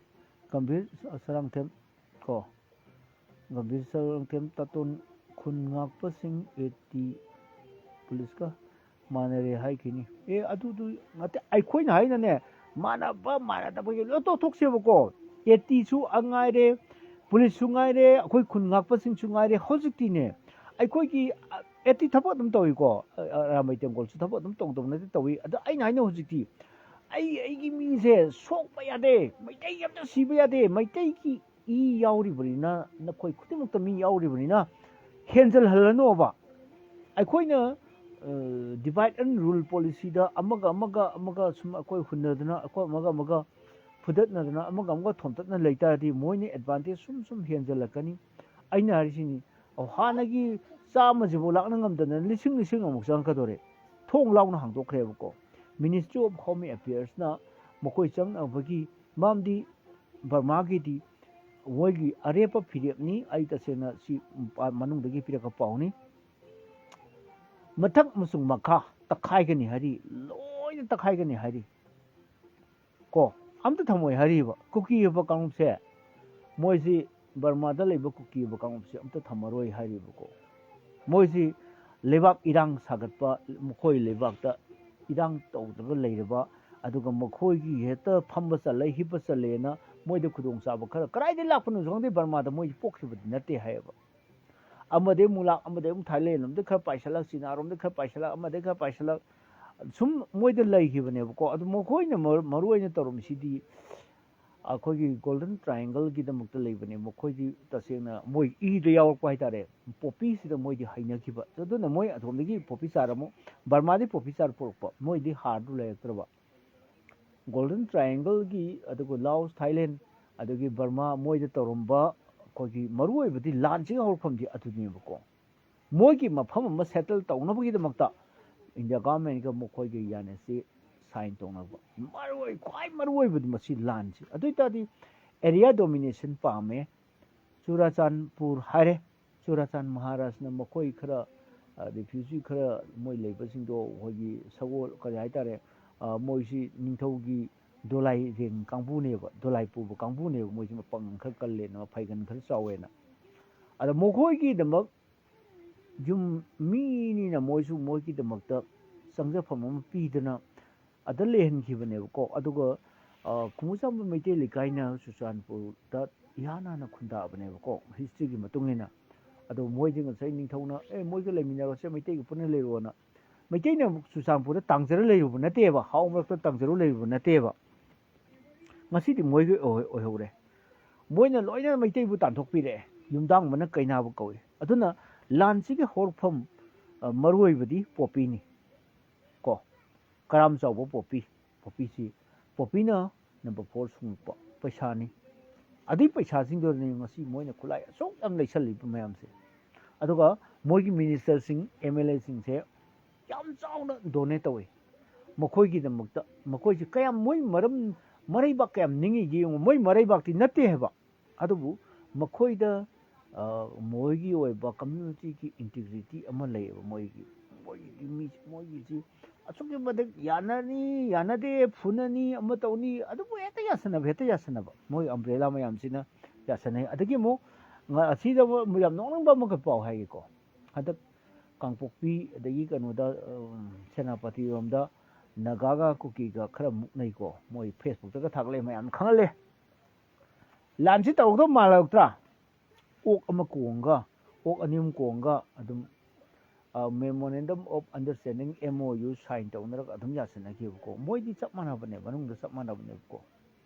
Gambhir Sarangthem ꯀꯣ, ꯒꯝꯚꯤꯔ ꯁꯔꯥꯡꯊꯦꯝ, ꯇꯥꯇꯣꯟ ꯈꯨꯟ ꯉꯥꯛꯄꯁꯤꯡ ꯑꯦꯠꯇꯤ ꯄꯨꯂꯤꯁꯀ ꯃꯥꯟꯅꯔꯦ ꯍꯥꯏꯈꯤꯅꯤ꯫ ꯑꯦ, ꯑꯗꯨꯗꯨ ꯅꯠꯇꯦ, ꯑꯩꯈꯣꯏꯅ ꯍꯥꯏꯅꯅꯦ, ꯃꯥꯟꯅꯕ ꯃꯥꯟꯅꯗꯕꯒꯤ ꯂꯣꯏ ꯇꯣꯛꯊꯣꯛꯁꯦꯕꯀꯣ꯫ ꯑꯦꯠꯇꯤꯁꯨ ꯉꯥꯏꯔꯦ, ꯄꯨꯂꯤꯁꯁꯨ ꯉꯥꯏꯔꯦ, ꯑꯩꯈꯣꯏ ꯈꯨꯟ ꯉꯥꯛꯄꯁꯤꯡꯁꯨ ꯉꯥꯏꯔꯦ꯫ ꯍꯧꯖꯤꯛꯇꯤꯅꯦ, ꯑꯩꯈꯣꯏꯒꯤ, ꯑ, ꯑꯦꯠꯇꯤ ꯊꯕꯛ ꯑꯗꯨꯝ ꯇꯧꯏꯀꯣ, ꯑ, ꯑ, ꯑꯔꯥꯝꯕꯥꯏ ꯇꯦꯡꯒꯣꯜꯁꯨ ꯊꯕꯛ ꯑꯗꯨꯝ ꯇꯧꯗꯕ ꯅꯠꯇꯦ, ꯇꯧꯏ꯫ ꯑꯗ ꯑꯩꯅ ꯍꯥꯏꯅ ꯍꯧꯖꯤꯛꯇꯤ ꯑꯩ, ꯑꯩꯒꯤ ꯃꯤꯁꯦ ꯁꯣꯛꯄ ꯌꯥꯗꯦ, ꯃꯩꯇꯩꯒꯤ ꯑꯝꯇ ꯁꯤꯕ ꯌꯥꯗꯦ, ꯃꯩꯇꯩꯒꯤ ꯏ ꯌꯥꯎꯔꯤꯕꯅꯤꯅ, ꯅꯈꯣꯏ ꯈꯨꯗꯤꯡꯃꯛꯇ ꯃꯤ ꯌꯥꯎꯔꯤꯕꯅꯤꯅ ꯍꯦꯟꯖꯜꯍꯜꯂꯅꯣꯕ꯫ ꯑꯩꯈꯣꯏꯅ, ꯑ, divide and rule policyꯗ ꯑꯃꯒ, ꯑꯃꯒ, ꯑꯃꯒ ꯁꯨꯝ ꯑꯩꯈꯣꯏ ꯍꯨꯟꯅꯗꯅ, ꯑꯩꯈꯣꯏ ꯑꯃꯒ, ꯑꯃꯒ ꯐꯨꯗꯠꯅꯗꯅ, ꯑꯃꯒ, ꯑꯃꯒ ꯊꯣꯝꯇꯠꯅ ꯂꯩ ꯇꯥꯔꯗꯤ ꯃꯣꯏꯅ advantage ꯁꯨꯝ, ꯁꯨꯝ ꯍꯦꯟꯖꯜꯂꯛꯀꯅꯤ꯫ ꯑꯩꯅ ꯍꯥꯏꯔꯤꯁꯤꯅꯤ, ꯑꯣ, ꯍꯥꯟꯅꯒꯤ ꯆꯥꯝꯃꯁꯤꯕꯨ ꯂꯥꯛꯅ ꯉꯝꯗꯅ ꯂꯤꯁꯤꯡ, ꯂꯤꯁꯤꯡ ꯑꯃꯨꯛ ꯆꯪꯉꯛꯀꯗꯣꯔꯦ꯫ ꯊꯣꯡ ꯂꯥꯎꯅ ꯍꯥꯡꯗꯣꯛꯈ꯭ꯔꯦꯕꯀꯣ꯫ Ministry of Home Affairsꯅ ꯃꯈꯣꯏ ꯆꯪꯅꯕꯒꯤ, ꯃꯔꯝꯗꯤ ꯕꯔꯃꯥꯒꯤꯗꯤ ꯃꯣꯏꯒꯤ ꯑꯔꯦꯞꯄ ꯐꯤꯔꯦꯞꯅꯤ꯫ ꯑꯩ ꯇꯁꯦꯡꯅ ꯁꯤ ꯃꯅꯨꯡꯗꯒꯤ ꯄꯤꯔꯛꯄ ꯄꯥꯎꯅꯤ꯫ ꯃꯊꯛ ꯑꯃꯁꯨꯡ ꯃꯈꯥ ꯇꯛꯈꯥꯏꯒꯅꯤ ꯍꯥꯏꯔꯤ, ꯂꯣꯏꯅ ꯇꯛꯈꯥꯏꯒꯅꯤ ꯍꯥꯏꯔꯤ꯫ ꯀꯣ, ꯑꯝꯇ ꯊꯝꯃꯣꯏ ꯍꯥꯏꯔꯤꯕ꯫ ꯀꯨꯀꯤ ꯑꯣꯏꯕ ꯀꯥꯡꯂꯨꯞꯁꯦ, ꯃꯣꯏꯁꯤ ꯕꯔꯃꯥꯗ ꯂꯩꯕ ꯀꯨꯀꯤ ꯑꯣꯏꯕ ꯀꯥꯡꯂꯨꯞꯁꯦ ꯑꯝꯇ ꯊꯝꯃꯔꯣꯏ ꯍꯥꯏꯔꯤꯕꯀꯣ꯫ ꯃꯣꯏꯁꯤ ꯂꯩꯕꯥꯛ ꯏꯔꯥꯡ ꯁꯥꯒꯠꯄ, ꯃꯈꯣꯏ ꯂꯩꯕꯥꯛꯇ ꯏꯔꯥꯡ ꯇꯧꯗ꯭ꯔꯒ ꯂꯩꯔꯕ, ꯑꯗꯨꯒ ꯃꯈꯣꯏꯒꯤ ꯍꯦꯛꯇ ꯐꯝꯕ ꯆꯠꯂꯦ, ꯍꯤꯞꯄ ꯆꯠꯂꯦꯅ ꯃꯣꯏꯗ ꯈꯨꯗꯣꯡꯆꯥꯕ ꯈꯔ ꯀꯗꯥꯏꯗꯒꯤ ꯂꯥꯛꯄꯅꯣꯁꯨ ꯈꯪꯗꯦ, ꯕꯔꯃꯥꯗ ꯃꯣꯏꯁꯤ ꯄꯣꯛꯈꯤꯕꯗꯤ ꯅꯠꯇꯦ ꯍꯥꯏꯌꯦꯕ꯫ ꯑꯃꯗꯩ ꯑꯃꯨꯛ ꯂꯥꯛ, ꯑꯃꯗꯩ ꯑꯃꯨꯛ ꯊꯥꯏꯂꯦꯟ ꯂꯣꯝꯗꯩ ꯈꯔ ꯄꯥꯏꯁꯜꯂꯛ, ꯆꯤꯅꯥꯔꯣꯝꯗꯩ ꯈꯔ ꯄꯥꯏꯁꯜꯂꯛ, ꯑꯃꯗꯩ ꯈꯔ ꯄꯥꯏꯁꯜꯂꯛ, ꯁꯨꯝ ꯃꯣꯏꯗ ꯂꯩꯈꯤꯕꯅꯦꯕꯀꯣ꯫ ꯑꯗꯨ ꯃꯈꯣꯏꯅ ꯃꯔꯨ, ꯃꯔꯨ ꯑꯣꯏꯅ ꯇꯧꯔꯝꯃꯤꯁꯤꯗꯤ ꯑꯩꯈꯣꯏꯒꯤ ꯒꯣꯜꯗꯟ ꯇ꯭ꯔꯥꯏꯌꯦꯡꯒꯜꯒꯤꯗꯃꯛꯇ ꯂꯩꯕꯅꯦ꯫ ꯃꯈꯣꯏꯗꯤ ꯇꯁꯦꯡꯅ ꯃꯣꯏ ꯏꯗ ꯌꯥꯎꯔꯛꯄ ꯍꯥꯏꯇꯥꯔꯦ, ꯄꯣꯄꯤꯁꯤꯗ ꯃꯣꯏꯗꯤ ꯍꯩꯅꯈꯤꯕ꯫ ꯑꯗꯨꯅ ꯃꯣꯏ ꯑꯁꯣꯝꯗꯒꯤ ꯄꯣꯄꯤ ꯆꯥꯔ ꯑꯃꯨꯛ, ꯕꯔꯃꯥꯗꯒꯤ ꯄꯣꯄꯤ ꯆꯥꯔ ꯄꯨꯔꯛꯄ, ꯃꯣꯏꯗꯤ ꯍꯥꯔꯗꯨ ꯂꯩꯔꯛꯇ꯭ꯔꯕ꯫ ꯒꯣꯜꯗꯟ ꯇ꯭ꯔꯥꯏꯌꯦꯡꯒꯜꯒꯤ, ꯑꯗꯨꯒ ꯂꯥꯑꯣꯁ, ꯊꯥꯏꯂꯦꯟ, ꯑꯗꯒꯤ ꯕꯔꯃꯥ, ꯃꯣꯏꯗ ꯇꯧꯔꯝꯕ ꯑꯩꯈꯣꯏꯒꯤ ꯃꯔꯨꯑꯣꯏꯕꯗꯤ ꯂꯥꯟꯁꯤꯒꯤ ꯍꯧꯔꯛꯐꯝꯗꯤ ꯑꯗꯨꯅꯦꯕꯀꯣ꯫ ꯃꯣꯏꯒꯤ ꯃꯐꯝ ꯑꯃ ꯁꯦꯇꯜ ꯇꯧꯅꯕꯒꯤꯗꯃꯛꯇ ꯏꯟꯗꯤꯌꯥ ꯒꯚꯔꯟꯃꯦꯟꯒ ꯃꯈꯣꯏꯒ ꯌꯥꯅꯦꯁꯤ ꯁꯥꯏꯟ ꯇꯧꯅꯕ ꯃꯔꯨꯑꯣꯏ, ꯈ꯭ꯋꯥꯏ ꯃꯔꯨꯑꯣꯏꯕꯗꯤ ꯃꯁꯤ ꯂꯥꯟꯁꯤ꯫ ꯑꯗꯨ ꯑꯣꯏꯇꯥꯔꯗꯤ ꯑꯦꯔꯤꯌꯥ ꯗꯣꯃꯤꯅꯦꯁꯟ ꯄꯥꯝꯃꯦ꯫ ꯆꯨꯔꯥꯆꯥꯟꯄꯨꯔ ꯍꯥꯏꯔꯦ, ꯆꯨꯔꯥꯆꯥꯟ ꯃꯍꯥꯔꯥꯖꯅ ꯃꯈꯣꯏ ꯈꯔ, ꯔꯤꯐ꯭ꯌꯨꯖꯤ ꯈꯔ ꯃꯣꯏ ꯂꯩꯕꯁꯤꯡꯗꯣ ꯑꯩꯈꯣꯏꯒꯤ ꯁꯒꯣꯜ ꯀꯔꯤ ꯍꯥꯏꯇꯥꯔꯦ, ꯃꯣꯏꯁꯤ ꯅꯤꯡꯊꯧꯒꯤ ꯗꯣꯂꯥꯏ ꯔꯦꯡ ꯀꯥꯡꯕꯨꯅꯦꯕ, ꯗꯣꯂꯥꯏ ꯄꯨꯕ ꯀꯥꯡꯕꯨꯅꯦꯕ꯫ ꯃꯣꯏꯁꯤ ꯃꯄꯥꯡꯒꯜ ꯈꯔ ꯀꯜꯂꯦꯅ, ꯃꯐꯩꯒꯟ ꯈꯔ ꯆꯥꯎꯋꯦꯅ꯫ ꯑꯗ ꯃꯈꯣꯏꯒꯤꯗꯃꯛ ꯌꯨꯝ ꯃꯤꯅꯤꯅ ꯃꯣꯏꯁꯨ ꯃꯣꯏꯒꯤꯗꯃꯛꯇ ꯆꯪꯖꯐꯝ ꯑꯃ ꯄꯤꯗꯅ ꯑꯗ ꯂꯩꯍꯟꯈꯤꯕꯅꯦꯕꯀꯣ꯫ ꯑꯗꯨꯒ ꯈꯨꯃꯨꯆꯥꯝꯕ ꯃꯩꯇꯩ ꯂꯩꯀꯥꯏꯅ ꯆꯨꯔꯆꯥꯟꯄꯨꯔꯗ ꯏꯍꯥꯟ ꯍꯥꯟꯅ ꯈꯨꯟꯗꯥꯕꯅꯦꯕꯀꯣ, ꯍꯤꯁꯇ꯭ꯔꯤꯒꯤ ꯃꯇꯨꯡ ꯏꯟꯅ꯫ ꯑꯗꯣ ꯃꯣꯏꯗꯤ ꯉꯁꯥꯏ ꯅꯤꯡꯊꯧꯅ, "ꯑꯦ, ꯃꯣꯏꯒ ꯂꯩꯃꯤꯟꯅꯔꯣꯁꯦ, ꯃꯩꯇꯩꯒ ꯄꯨꯟꯅ ꯂꯩꯔꯣꯅ", ꯃꯩꯇꯩꯅ ꯆꯨꯔꯆꯥꯟꯄꯨꯔꯗ ꯇꯥꯡꯖꯔ ꯂꯩꯔꯨꯕ ꯅꯠꯇꯦꯕ, ꯍꯥꯎ ꯃꯔꯛꯇ ꯇꯥꯡꯖꯔꯨ ꯂꯩꯔꯨꯕ ꯅꯠꯇꯦꯕ꯫ ꯉꯁꯤꯗꯤ ꯃꯣꯏꯒꯤ ꯑꯣꯏꯍꯧꯔꯦ꯫ ꯃꯣꯏꯅ ꯂꯣꯏꯅ ꯃꯩꯇꯩꯕꯨ ꯇꯥꯟꯊꯣꯛꯄꯤꯔꯛꯑꯦ꯫ ꯌꯨꯝꯗꯥꯡꯕꯅ ꯀꯩꯅꯥꯕ ꯀꯧꯏ꯫ ꯑꯗꯨꯅ ꯂꯥꯟꯁꯤꯒꯤ ꯍꯧꯔꯛꯐꯝ, ꯃꯔꯨꯑꯣꯏꯕꯗꯤ ꯄꯣꯄꯤꯅꯤ꯫ ꯀꯣ, ꯀꯔꯥꯝ ꯆꯥꯎꯕ ꯄꯣꯄꯤ, ꯄꯣꯄꯤꯁꯤ, ꯄꯣꯄꯤꯅ ꯅꯝꯕꯔ ꯐꯣꯔ ꯁꯨꯡꯉꯛꯄ ꯄꯩꯁꯥꯅꯤ꯫ ꯑꯗꯨꯏ ꯄꯩꯁꯥꯁꯤꯡꯗꯨꯅꯤ ꯉꯁꯤ ꯃꯣꯏꯅ ꯈꯨꯠꯂꯥꯏ ꯑꯁꯨꯛ ꯌꯥꯝ ꯂꯩꯁꯜꯂꯤꯕ ꯃꯌꯥꯝꯁꯦ꯫ ꯑꯗꯨꯒ ꯃꯣꯏꯒꯤ ꯃꯤꯅꯤꯁꯇꯔꯁꯤꯡ, ꯑꯦꯝ ꯑꯦꯜ ꯑꯦꯁꯤꯡꯁꯦ ꯌꯥꯝ ꯆꯥꯎꯅ ꯗꯣꯅꯦꯠ ꯇꯧꯋꯤ꯫ ꯃꯈꯣꯏꯒꯤꯗꯃꯛꯇ, ꯃꯈꯣꯏꯁꯤ ꯀꯌꯥꯝ, ꯃꯣꯏ ꯃꯔꯝ, ꯃꯔꯩꯕꯥꯛ ꯀꯌꯥꯝ ꯅꯤꯡꯉꯤꯒꯦ ꯌꯦꯡꯉꯨ꯫ ꯃꯣꯏ ꯃꯔꯩꯕꯥꯛꯇꯤ ꯅꯠꯇꯦ ꯍꯥꯏꯕ, ꯑꯗꯨꯕꯨ ꯃꯈꯣꯏꯗ, ꯑ, ꯃꯣꯏꯒꯤ ꯑꯣꯏꯕ ꯀꯝꯃ꯭ꯌꯨꯅꯤꯇꯤꯒꯤ ꯏꯟꯇꯤꯒ꯭ꯔꯤꯇꯤ ꯑꯃ ꯂꯩꯌꯦꯕ꯫ ꯃꯣꯏꯒꯤ, ꯃꯣꯏꯒꯤꯗꯤ ꯃꯤ, ꯃꯣꯏꯒꯤꯁꯤ ꯑꯁꯨꯛꯀꯤ ꯃꯇꯤꯛ ꯌꯥꯅꯅꯤ, ꯌꯥꯅꯗꯦ, ꯐꯨꯅꯅꯤ, ꯑꯃ ꯇꯧꯅꯤ, ꯑꯗꯨꯕꯨ ꯍꯦꯛꯇ ꯌꯥꯁꯟꯅꯕ, ꯍꯦꯛꯇ ꯌꯥꯁꯟꯅꯕ꯫ ꯃꯣꯏ ꯑꯝꯕ꯭ꯔꯦꯂꯥ ꯃꯌꯥꯝꯁꯤꯅ ꯌꯥꯁꯟꯅꯩ꯫ ꯑꯗꯒꯤ ꯑꯃꯨꯛ ꯉ-, ꯑꯁꯤꯗ ꯑꯃꯨꯛ ꯌꯥꯝ ꯅꯣꯛꯅꯤꯡꯕ ꯑꯃꯈꯛ ꯄꯥꯎ ꯍꯥꯏꯒꯦꯀꯣ꯫ ꯍꯟꯗꯛ ꯀꯥꯡꯄꯣꯛꯄꯤ ꯑꯗꯒꯤ ꯀꯩꯅꯣꯗ, ꯑ, ꯁꯦꯅꯥꯄꯇꯤꯔꯣꯝꯗ ꯅꯥꯒꯥꯒ ꯀꯨꯀꯤꯒ ꯈꯔ ꯃꯨꯛꯅꯩꯀꯣ꯫ ꯃꯣꯏ ꯐꯦꯁꯕꯨꯛꯇꯒ ꯊꯥꯒꯠꯂꯛꯑꯦ, ꯃꯌꯥꯝ ꯈꯪꯍꯜꯂꯦ꯫ ꯂꯥꯟꯁꯤ ꯇꯧꯔꯛꯇꯧ ꯃꯥꯜꯂꯛꯇ꯭ꯔꯥ? ꯑꯣꯛ ꯑꯃ ꯀꯣꯡꯉꯒ, ꯑꯣꯛ ꯑꯅꯤ ꯑꯍꯨꯝ ꯀꯣꯡꯉꯒ ꯑꯗꯨꯝ, ꯑ, Memorandum of Understanding, M O U, sign ꯇꯧꯅꯔꯒ ꯑꯗꯨꯝ ꯌꯥꯁꯟꯅꯈꯤꯕꯀꯣ꯫ ꯃꯣꯏꯗꯤ ꯆꯞ ꯃꯥꯟꯅꯕꯅꯦ, ꯃꯅꯨꯡꯗ ꯆꯞ ꯃꯥꯟꯅꯕꯅꯦꯕꯀꯣ꯫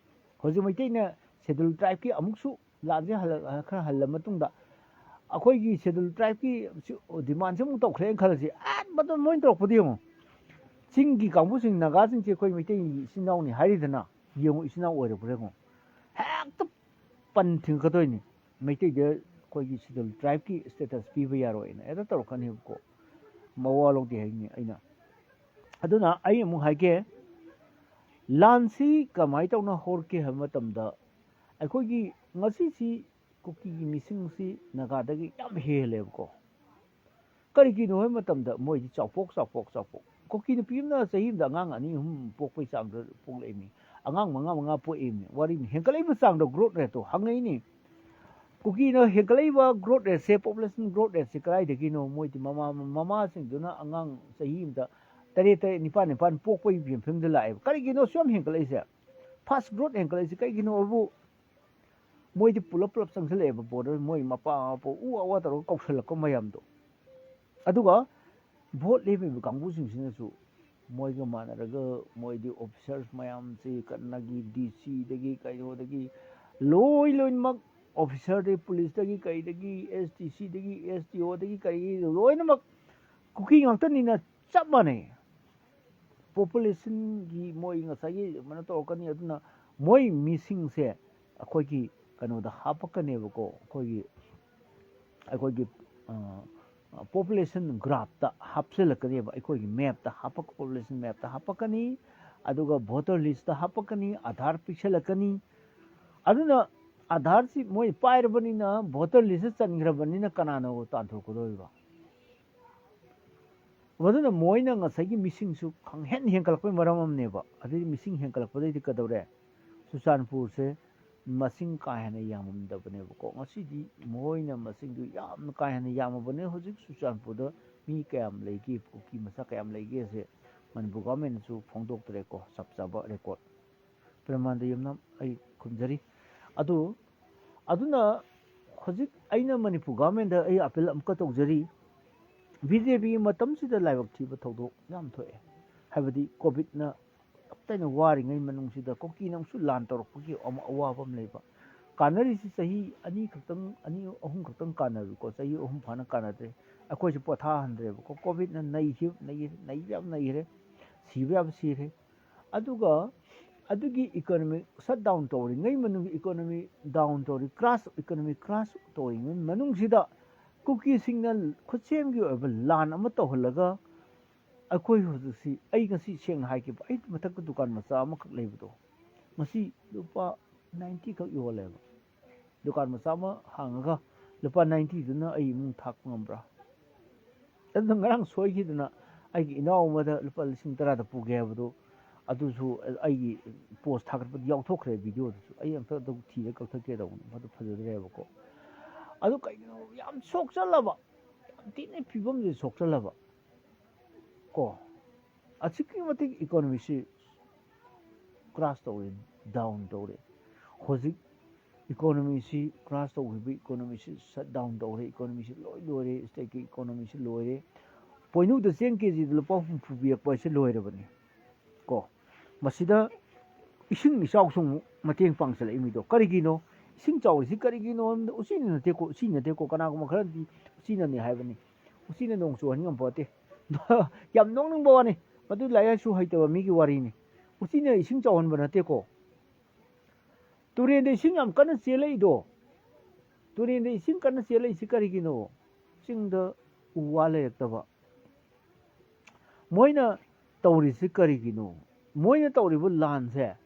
ꯍꯧꯖꯤꯛ ꯃꯩꯇꯩꯅ Scheduled Tribeꯀꯤ ꯑꯃꯨꯛꯁꯨ ꯂꯥꯟꯁꯦ ꯍꯜꯂ-, ꯈꯔ ꯍꯜꯂ ꯃꯇꯨꯡꯗ ꯑꯩꯈꯣꯏꯒꯤ Scheduled Tribeꯀꯤ demandꯁꯦ ꯑꯃꯨꯛ ꯇꯧꯈ꯭ꯔꯦꯅ ꯈꯜꯂꯁꯤ꯫ ꯑꯦ, ꯃꯗꯨ ꯃꯣꯏꯅ ꯇꯧꯔꯛꯄꯗꯤ ꯌꯦꯡꯉꯣ꯫ ꯆꯤꯡꯒꯤ ꯀꯥꯡꯕꯨꯁꯤꯡ, ꯅꯥꯒꯥꯁꯤꯡꯁꯦ ꯑꯩꯈꯣꯏ ꯃꯩꯇꯩ ꯏꯆꯤꯟ ꯏꯅꯥꯎꯅꯤ ꯍꯥꯏꯔꯤꯗꯅ, ꯌꯦꯡꯉꯨ, ꯏꯆꯤꯟ ꯏꯅꯥꯎ ꯑꯣꯏꯔꯕ꯭ꯔꯥ ꯌꯦꯡꯉꯣ꯫ ꯍꯦꯛꯇ ꯄꯟ ꯊꯤꯡꯒꯗꯣꯏꯅꯤ꯫ ꯃꯩꯇꯩꯗ ꯑꯩꯈꯣꯏꯒꯤ Scheduled Tribeꯀꯤ status ꯄꯤꯕ ꯌꯥꯔꯣꯏꯅ ꯍꯦꯛꯇ ꯇꯧꯔꯛꯀꯅꯦꯕꯀꯣ꯫ ꯃꯋꯥ ꯂꯧꯗꯦ ꯍꯥꯏꯅꯤ ꯑꯩꯅ꯫ ꯑꯗꯨꯅ ꯑꯩ ꯑꯃꯨꯛ ꯍꯥꯏꯒꯦ, ꯂꯥꯟꯁꯤ ꯀꯃꯥꯏꯅ ꯇꯧꯅ ꯍꯧꯔꯛꯀꯦ ꯍꯥꯏꯕ ꯃꯇꯝꯗ, ꯑꯩꯈꯣꯏꯒꯤ ꯉꯁꯤꯁꯤ ꯀꯨꯀꯤꯒꯤ ꯃꯤꯁꯤꯡꯁꯤ ꯅꯥꯒꯥꯗꯒꯤ ꯌꯥꯝ ꯍꯦꯜꯂꯦꯕꯀꯣ꯫ ꯀꯔꯤꯒꯤꯅꯣ ꯍꯥꯏꯕ ꯃꯇꯝꯗ, ꯃꯣꯏꯗꯤ ꯆꯥꯎꯄꯣꯛ, ꯆꯥꯎꯄꯣꯛ, ꯆꯥꯎꯄꯣꯛ꯫ ꯀꯨꯀꯤ ꯅꯨꯄꯤ ꯑꯃꯅ ꯆꯍꯤ ꯑꯃꯗ ꯑꯉꯥꯡ ꯑꯅꯤ ꯑꯍꯨꯝ ꯄꯣꯛꯄꯒꯤ ꯆꯥꯡꯗ ꯄꯣꯛꯂꯛꯏꯃꯤ꯫ ꯑꯉꯥꯡ ꯃꯉꯥ, ꯃꯉꯥ ꯄꯣꯛꯏꯃꯤ꯫ ꯋꯥꯔꯤꯅꯤ, ꯍꯦꯟꯒꯠꯂꯛꯏꯕ ꯆꯥꯡꯗꯣ, growth rateꯇꯣ ꯍꯪꯉꯛꯏꯅꯤ꯫ ꯀꯨꯀꯤꯅ ꯍꯦꯟꯒꯠꯂꯛꯏꯕ growth rateꯁꯦ, population growth rateꯁꯦ ꯀꯗꯥꯏꯗꯒꯤꯅꯣ? ꯃꯣꯏꯗꯤ ꯃꯃꯥ, ꯃꯃꯥꯁꯤꯡꯗꯨꯅ ꯑꯉꯥꯡ ꯆꯍꯤ ꯑꯃꯗ ꯇꯔꯦꯠ, ꯇꯔꯦꯠ, ꯅꯤꯄꯥꯜ, ꯅꯤꯄꯥꯜ ꯄꯣꯛꯄꯒꯤ ꯐꯤꯕꯝꯗ ꯂꯥꯛꯑꯦꯕ꯫ ꯀꯔꯤꯒꯤꯅꯣ ꯑꯁꯨꯛ ꯌꯥꯝ ꯍꯦꯟꯒꯠꯂꯛꯏꯁꯦ? Fast growth ꯍꯦꯟꯒꯠꯂꯛꯏꯁꯦ ꯀꯩꯒꯤꯅꯣ ꯍꯥꯏꯕꯨ, ꯃꯣꯏꯗꯤ ꯄꯨꯂꯞ ꯄꯨꯂꯞ ꯆꯪꯁꯤꯜꯂꯛꯑꯦꯕ border, ꯃꯣꯏ ꯃꯄꯥ ꯃꯄꯥ ꯎ ꯋꯥ ꯋꯥ ꯇꯧꯔꯒ ꯀꯧꯁꯜꯂꯛꯄ ꯃꯌꯥꯝꯗꯣ꯫ ꯑꯗꯨꯒ vote ꯂꯦꯝꯃꯤꯕ ꯀꯥꯡꯕꯨꯁꯤꯡꯁꯤꯅꯁꯨ ꯃꯣꯏꯒ ꯃꯥꯟꯅꯔꯒ, ꯃꯣꯏꯗꯤ officers ꯃꯌꯥꯝꯁꯤ ꯀꯟꯅꯒꯤ DCꯗꯒꯤ ꯀꯩꯅꯣꯗꯒꯤ ꯂꯣꯏ ꯂꯣꯏꯅꯃꯛ, officerꯗꯒꯤ, policeꯇꯒꯤ ꯀꯩꯗꯒꯤ, SDCꯗꯒꯤ, SDOꯗꯒꯤ ꯀꯔꯤ ꯂꯣꯏꯅꯃꯛ ꯀꯨꯀꯤ ꯉꯥꯛꯇꯅꯤꯅ ꯆꯞ ꯃꯥꯟꯅꯩ꯫ Populationꯒꯤ ꯃꯣꯏ ꯉꯁꯥꯏꯒꯤ ꯀꯩꯅꯣ ꯇꯧꯔꯛꯀꯅꯤ꯫ ꯑꯗꯨꯅ ꯃꯣꯏ ꯃꯤꯁꯤꯡꯁꯦ ꯑꯩꯈꯣꯏꯒꯤ ꯀꯩꯅꯣꯗ ꯍꯥꯞꯄꯛꯀꯅꯦꯕꯀꯣ, ꯑꯩꯈꯣꯏꯒꯤ, ꯑꯩꯈꯣꯏꯒꯤ, ꯑ, population graphꯇ ꯍꯥꯞꯆꯤꯜꯂꯛꯀꯅꯦꯕ, ꯑꯩꯈꯣꯏꯒꯤ mapꯇ ꯍꯥꯞꯄꯛ-, population mapꯇ ꯍꯥꯞꯄꯛꯀꯅꯤ, ꯑꯗꯨꯒ voter listꯇ ꯍꯥꯞꯄꯛꯀꯅꯤ, ꯑꯙꯥꯔ ꯄꯤꯁꯜꯂꯛꯀꯅꯤ꯫ ꯑꯗꯨꯅ ꯑꯙꯥꯔꯁꯤ ꯃꯣꯏ ꯄꯥꯏꯔꯕꯅꯤꯅ, voter listꯇ ꯆꯟꯈ꯭ꯔꯕꯅꯤꯅ ꯀꯅꯥꯅꯣ ꯇꯥꯟꯊꯣꯛꯀꯗꯧꯔꯤꯕ? ꯃꯗꯨꯅ ꯃꯣꯏꯅ ꯉꯁꯥꯏꯒꯤ ꯃꯤꯁꯤꯡꯁꯨ ꯈꯪꯍꯦꯟ ꯍꯦꯟꯒꯠꯂꯛꯄꯒꯤ ꯃꯔꯝ ꯑꯃꯅꯦꯕ꯫ ꯑꯗꯩꯗꯤ ꯃꯤꯁꯤꯡ ꯍꯦꯟꯒꯠꯂꯛꯄꯗꯩꯗꯤ ꯀꯩꯗꯧꯔꯦ? ꯆꯨꯔꯆꯥꯟꯄꯨꯔꯁꯦ ꯃꯁꯤꯡ ꯀꯥ ꯍꯦꯟꯅ ꯌꯥꯝꯃꯝꯗꯕꯅꯦꯕꯀꯣ꯫ ꯉꯁꯤꯗꯤ ꯃꯣꯏꯅ ꯃꯁꯤꯡꯗꯨ ꯌꯥꯝꯅ ꯀꯥ ꯍꯦꯟꯅ ꯌꯥꯝꯃꯕꯅꯦ꯫ ꯍꯧꯖꯤꯛ ꯆꯨꯔꯆꯥꯟꯄꯨꯔꯗ ꯃꯤ ꯀꯌꯥꯝ ꯂꯩꯒꯦ, ꯀꯨꯀꯤ ꯃꯁꯥ ꯀꯌꯥꯝ ꯂꯩꯒꯦꯁꯦ ꯃꯅꯤꯄꯨꯔ governmentꯅꯁꯨ ꯐꯣꯡꯗꯣꯛꯇ꯭ꯔꯦꯀꯣ, ꯆꯞ ꯆꯥꯕ record꯫ ꯄ꯭ꯔꯃꯥꯟꯗ ꯌꯨꯝꯅ ꯑꯩ ꯈꯨꯝꯖꯔꯤ꯫ ꯑꯗꯨ, ꯑꯗꯨꯅ ꯍꯧꯖꯤꯛ ꯑꯩꯅ ꯃꯅꯤꯄꯨꯔ governmentꯗ ꯑꯩ appeal ꯑꯃꯨꯛꯀ ꯇꯧꯖꯔꯤ꯫ BJPꯒꯤ ꯃꯇꯝꯁꯤꯗ ꯂꯥꯏꯕꯛ ꯊꯤꯕ ꯊꯧꯗꯣꯛ ꯌꯥꯝ ꯊꯣꯛꯑꯦ꯫ ꯍꯥꯏꯕꯗꯤ COVIDꯅ ꯇꯩꯅ ꯋꯥꯔꯤꯉꯩ ꯃꯅꯨꯡꯁꯤꯗ ꯀꯨꯀꯤꯅ ꯑꯃꯨꯛꯁꯨ ꯂꯥꯟ ꯇꯧꯔꯛꯄꯒꯤ ꯑꯃ ꯑꯋꯥꯕ ꯑꯃ ꯂꯩꯕ꯫ ꯀꯥꯟꯅꯔꯤꯁꯤ ꯆꯍꯤ ꯑꯅꯤ ꯈꯛꯇꯪ, ꯑꯅꯤ ꯑꯍꯨꯝ ꯈꯛꯇꯪ ꯀꯥꯟꯅꯔꯤꯀꯣ, ꯆꯍꯤ ꯑꯍꯨꯝ ꯐꯥꯅ ꯀꯥꯟꯅꯗ꯭ꯔꯦ꯫ ꯑꯩꯈꯣꯏꯁꯨ ꯄꯣꯊꯥꯍꯟꯗ꯭ꯔꯦꯕꯀꯣ꯫ ꯀꯣꯚꯤꯠꯅ ꯅꯩꯈꯤꯕ, ꯅꯩꯈꯤꯕ, ꯅꯩꯕ ꯌꯥꯕ ꯅꯩꯈ꯭ꯔꯦ, ꯁꯤꯕ ꯌꯥꯕ ꯁꯤꯈ꯭ꯔꯦ꯫ ꯑꯗꯨꯒ ꯑꯗꯨꯒꯤ ꯏꯀꯣꯅꯣꯃꯤ ꯁꯠ ꯗꯥꯎꯟ ꯇꯧꯔꯤꯉꯩ ꯃꯅꯨꯡꯒꯤ ꯏꯀꯣꯅꯣꯃꯤ ꯗꯥꯎꯟ ꯇꯧꯔꯤ, ꯀ꯭ꯔꯥꯁ, ꯏꯀꯣꯅꯣꯃꯤ ꯀ꯭ꯔꯥꯁ ꯇꯧꯔꯤꯉꯩ ꯃꯅꯨꯡꯁꯤꯗ ꯀꯨꯀꯤꯁꯤꯡꯅ ꯈꯨꯠꯁꯦꯝꯒꯤ ꯑꯣꯏꯕ ꯂꯥꯟ ꯑꯃ ꯇꯧꯍꯜꯂꯒ ꯑꯩꯈꯣꯏ ꯍꯧꯖꯤꯛꯁꯤ, ꯑꯩ ꯉꯁꯤ ꯁꯦꯡꯅ ꯍꯥꯏꯒꯦꯕ, ꯑꯩ ꯃꯊꯛꯇ ꯗꯨꯀꯥꯟ ꯃꯆꯥ ꯑꯃꯈꯛ ꯂꯩꯕꯗꯣ, ꯉꯁꯤ ꯂꯨꯄꯥ ꯅꯥꯏꯟꯇꯤ ꯈꯛ ꯌꯣꯜꯂꯦꯕ꯫ ꯗꯨꯀꯥꯟ ꯃꯆꯥ ꯑꯃ ꯍꯥꯡꯉꯒ ꯂꯨꯄꯥ ꯅꯥꯏꯟꯇꯤꯗꯨꯅ ꯑꯩ ꯏꯃꯨꯡ ꯊꯥꯛꯄ ꯉꯝꯕ꯭ꯔꯥ? ꯑꯗꯨꯅ ꯉꯔꯥꯡ ꯁꯣꯏꯈꯤꯗꯅ ꯑꯩꯒꯤ ꯏꯅꯥꯎ ꯑꯃꯗ ꯂꯨꯄꯥ ꯂꯤꯁꯤꯡ ꯇꯔꯥꯗ ꯄꯨꯒꯦ ꯍꯥꯏꯕꯗꯨ, ꯑꯗꯨꯁꯨ ꯑꯩꯒꯤ ꯄꯣꯁ ꯊꯥꯒꯠꯄꯗ ꯌꯥꯎꯊꯣꯛꯈ꯭ꯔꯦ ꯚꯤꯗꯤꯑꯣꯗꯨꯁꯨ꯫ ꯑꯩ ꯑꯝꯇ ꯑꯗꯨ ꯊꯤꯔ ꯀꯛꯊꯠꯀꯦ ꯇꯧꯕꯅꯤ, ꯃꯗꯨ ꯐꯖꯗ꯭ꯔꯦꯕꯀꯣ꯫ ꯑꯗꯨ ꯀꯩꯒꯤꯅꯣ ꯌꯥꯝ ꯁꯣꯛꯆꯜꯂꯕ, ꯌꯥꯝ ꯊꯤꯅ ꯐꯤꯕꯝꯁꯦ ꯁꯣꯛꯆꯜꯂꯕ ꯀꯣ꯫ ꯑꯁꯨꯛꯀꯤ ꯃꯇꯤꯛ ꯏꯀꯣꯅꯣꯃꯤꯁꯤ ꯀ꯭ꯔꯥꯁ ꯇꯧꯔꯦ, ꯗꯥꯎꯟ ꯇꯧꯔꯦ꯫ ꯍꯧꯖꯤꯛ ꯏꯀꯣꯅꯣꯃꯤꯁꯤ ꯀ꯭ꯔꯥꯁ ꯇꯧꯈꯤꯕ, ꯏꯀꯣꯅꯣꯃꯤꯁꯤ ꯁꯠ ꯗꯥꯎꯟ ꯇꯧꯔꯦ, ꯏꯀꯣꯅꯣꯃꯤꯁꯤ ꯂꯣꯏ ꯂꯣꯏꯔꯦ, ꯁ꯭ꯇꯦꯠꯀꯤ ꯏꯀꯣꯅꯣꯃꯤꯁꯤ ꯂꯣꯏꯔꯦ꯫ ꯄꯣꯏꯅꯨꯗ ꯆꯦꯡ ꯀꯦ ꯖꯤꯗ ꯂꯨꯄꯥ ꯍꯨꯝꯐꯨ ꯄꯤꯔꯛꯄ ꯍꯥꯏꯁꯦ ꯂꯣꯏꯔꯕꯅꯤ ꯀꯣ꯫ ꯃꯁꯤꯗ ꯏꯁꯤꯡ ꯏꯆꯥꯎꯁꯨ ꯑꯃꯨꯛ ꯃꯇꯦꯡ ꯄꯥꯡꯁꯤꯜꯂꯛꯏ ꯃꯤꯗꯣ ꯀꯔꯤꯒꯤꯅꯣ? ꯏꯁꯤꯡ ꯆꯥꯎꯔꯤꯁꯤ ꯀꯔꯤꯒꯤꯅꯣ ꯍꯥꯏꯕꯗ ꯎꯆꯤꯅ ꯅꯠꯇꯦꯀꯣ, ꯎꯆꯤ ꯅꯠꯇꯦꯀꯣ, ꯀꯅꯥꯒꯨꯝꯕ ꯈꯔꯗꯤ ꯎꯆꯤꯅꯅꯤ ꯍꯥꯏꯕꯅꯤ꯫ ꯎꯆꯤꯅ ꯅꯣꯡ ꯆꯨꯍꯟ ꯉꯝꯄꯣꯠꯇꯦ꯫ ꯌꯥꯝ ꯅꯣꯛꯅꯤꯡꯕ ꯋꯥꯅꯤ, ꯃꯗꯨ ꯂꯥꯏꯔꯤꯛ ꯂꯥꯏꯁꯨ ꯍꯩꯇꯕ ꯃꯤꯒꯤ ꯋꯥꯔꯤꯅꯤ꯫ ꯎꯆꯤꯅ ꯏꯁꯤꯡ ꯆꯥꯎꯍꯟꯕ ꯅꯠꯇꯦꯀꯣ꯫ ꯇꯨꯔꯦꯟꯗ ꯏꯁꯤꯡ ꯌꯥꯝ ꯀꯟꯅ ꯆꯦꯜꯂꯛꯏꯗꯣ, ꯇꯨꯔꯦꯟꯗ ꯏꯁꯤꯡ ꯀꯟꯅ ꯆꯦꯜꯂꯛꯏꯁꯤ ꯀꯔꯤꯒꯤꯅꯣ? ꯆꯤꯡꯗ ꯎ ꯋꯥ ꯂꯩꯔꯛꯇꯕ꯫ ꯃꯣꯏꯅ ꯇꯧꯔꯤꯁꯤ ꯀꯔꯤꯒꯤꯅꯣ? ꯃꯣꯏꯅ ꯇꯧꯔꯤꯕ ꯂꯥꯟꯁꯦ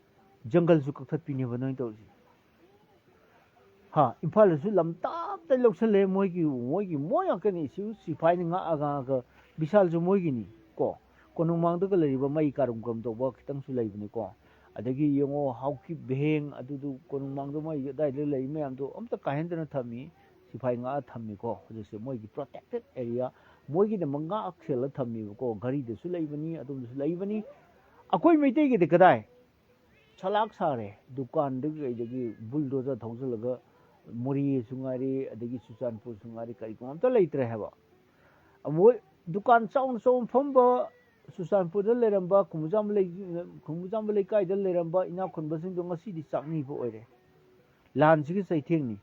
ꯖꯪꯒꯜꯁꯨ ꯀꯛꯊꯠꯄꯤꯅꯦꯕ ꯅꯣꯏꯅ ꯇꯧꯔꯤꯁꯦ꯫ ꯍꯥ, ꯏꯝꯐꯥꯜꯗꯁꯨ ꯂꯝ ꯇꯞꯇ ꯂꯧꯁꯜꯂꯦ ꯃꯣꯏꯒꯤ, ꯃꯣꯏꯒꯤ, ꯃꯣꯏ ꯉꯥꯛꯇꯅꯤ꯫ ꯁꯤ ꯁꯤꯐꯥꯏꯅ ꯉꯥꯛꯑ ꯉꯥꯛꯑꯒ ꯕꯤꯁꯥꯜꯁꯨ ꯃꯣꯏꯒꯤꯅꯤ ꯀꯣ꯫ ꯀꯣꯅꯨꯡꯃꯥꯡꯗꯒ ꯂꯩꯔꯤꯕ ꯃꯩ ꯀꯥꯔꯨꯝ ꯀꯥꯔꯨꯝ ꯇꯧꯕ ꯈꯤꯇꯪꯁꯨ ꯂꯩꯕꯅꯤꯀꯣ꯫ ꯑꯗꯒꯤ ꯌꯦꯡꯉꯣ, ꯍꯥꯎꯀꯤ ꯚꯦꯡ ꯑꯗꯨꯗꯨ ꯀꯣꯅꯨꯡꯃꯥꯡꯗ ꯃꯣꯏ ꯑꯗꯥꯏꯗ ꯂꯩ ꯃꯌꯥꯝꯗꯣ ꯑꯝꯇ ꯀꯥꯏꯍꯟꯗꯅ ꯊꯝꯃꯤ꯫ ꯁꯤꯐꯥꯏ ꯉꯥꯛꯑ ꯊꯝꯃꯤꯀꯣ꯫ ꯍꯧꯖꯤꯛꯁꯦ ꯃꯣꯏꯒꯤ ꯄ꯭ꯔꯣꯇꯦꯛꯇꯦꯠ ꯑꯦꯔꯤꯌꯥ, ꯃꯣꯏꯒꯤꯗꯃꯛ ꯉꯥꯛ ꯁꯦꯜꯂ ꯊꯝꯃꯤꯕꯀꯣ꯫ ꯘꯔꯤꯗꯁꯨ ꯂꯩꯕꯅꯤ, ꯑꯗꯣꯝꯗꯁꯨ ꯂꯩꯕꯅꯤ꯫ ꯑꯩꯈꯣꯏ ꯃꯩꯇꯩꯒꯤꯗꯤ ꯀꯗꯥꯏ? ꯁꯂꯥꯛ ꯁꯥꯔꯦ꯫ ꯗꯨꯀꯥꯟꯗꯒꯤ ꯀꯩꯗꯒꯤ ꯕꯨꯜꯗꯣꯖꯔ ꯊꯧꯖꯤꯜꯂꯒ ꯃꯣꯔꯦꯁꯨ ꯉꯥꯏꯔꯦ, ꯑꯗꯒꯤ ꯆꯨꯔꯆꯥꯟꯄꯨꯔꯁꯨ ꯉꯥꯏꯔꯦ, ꯀꯔꯤꯒꯨꯝꯕ ꯑꯝꯇ ꯂꯩꯇ꯭ꯔꯦ ꯍꯥꯏꯕ꯫ ꯃꯣꯏ ꯗꯨꯀꯥꯟ ꯆꯥꯎꯅ ꯆꯥꯎꯅ ꯐꯝꯕ, ꯆꯨꯔꯆꯥꯟꯄꯨꯔꯗ ꯂꯩꯔꯝꯕ ꯈꯨꯝꯕꯨꯖꯥꯝꯕ ꯂꯩ-, ꯈꯨꯝꯕꯨꯖꯥꯝꯕ ꯂꯩꯀꯥꯏꯗ ꯂꯩꯔꯝꯕ ꯏꯅꯥꯛ ꯈꯨꯟꯕꯁꯤꯡꯗꯣ ꯉꯁꯤꯗꯤ ꯆꯥꯛꯅꯤꯕ ꯑꯣꯏꯔꯦ꯫ ꯂꯥꯟꯁꯤꯒꯤ ꯆꯩꯊꯦꯡꯅꯤ꯫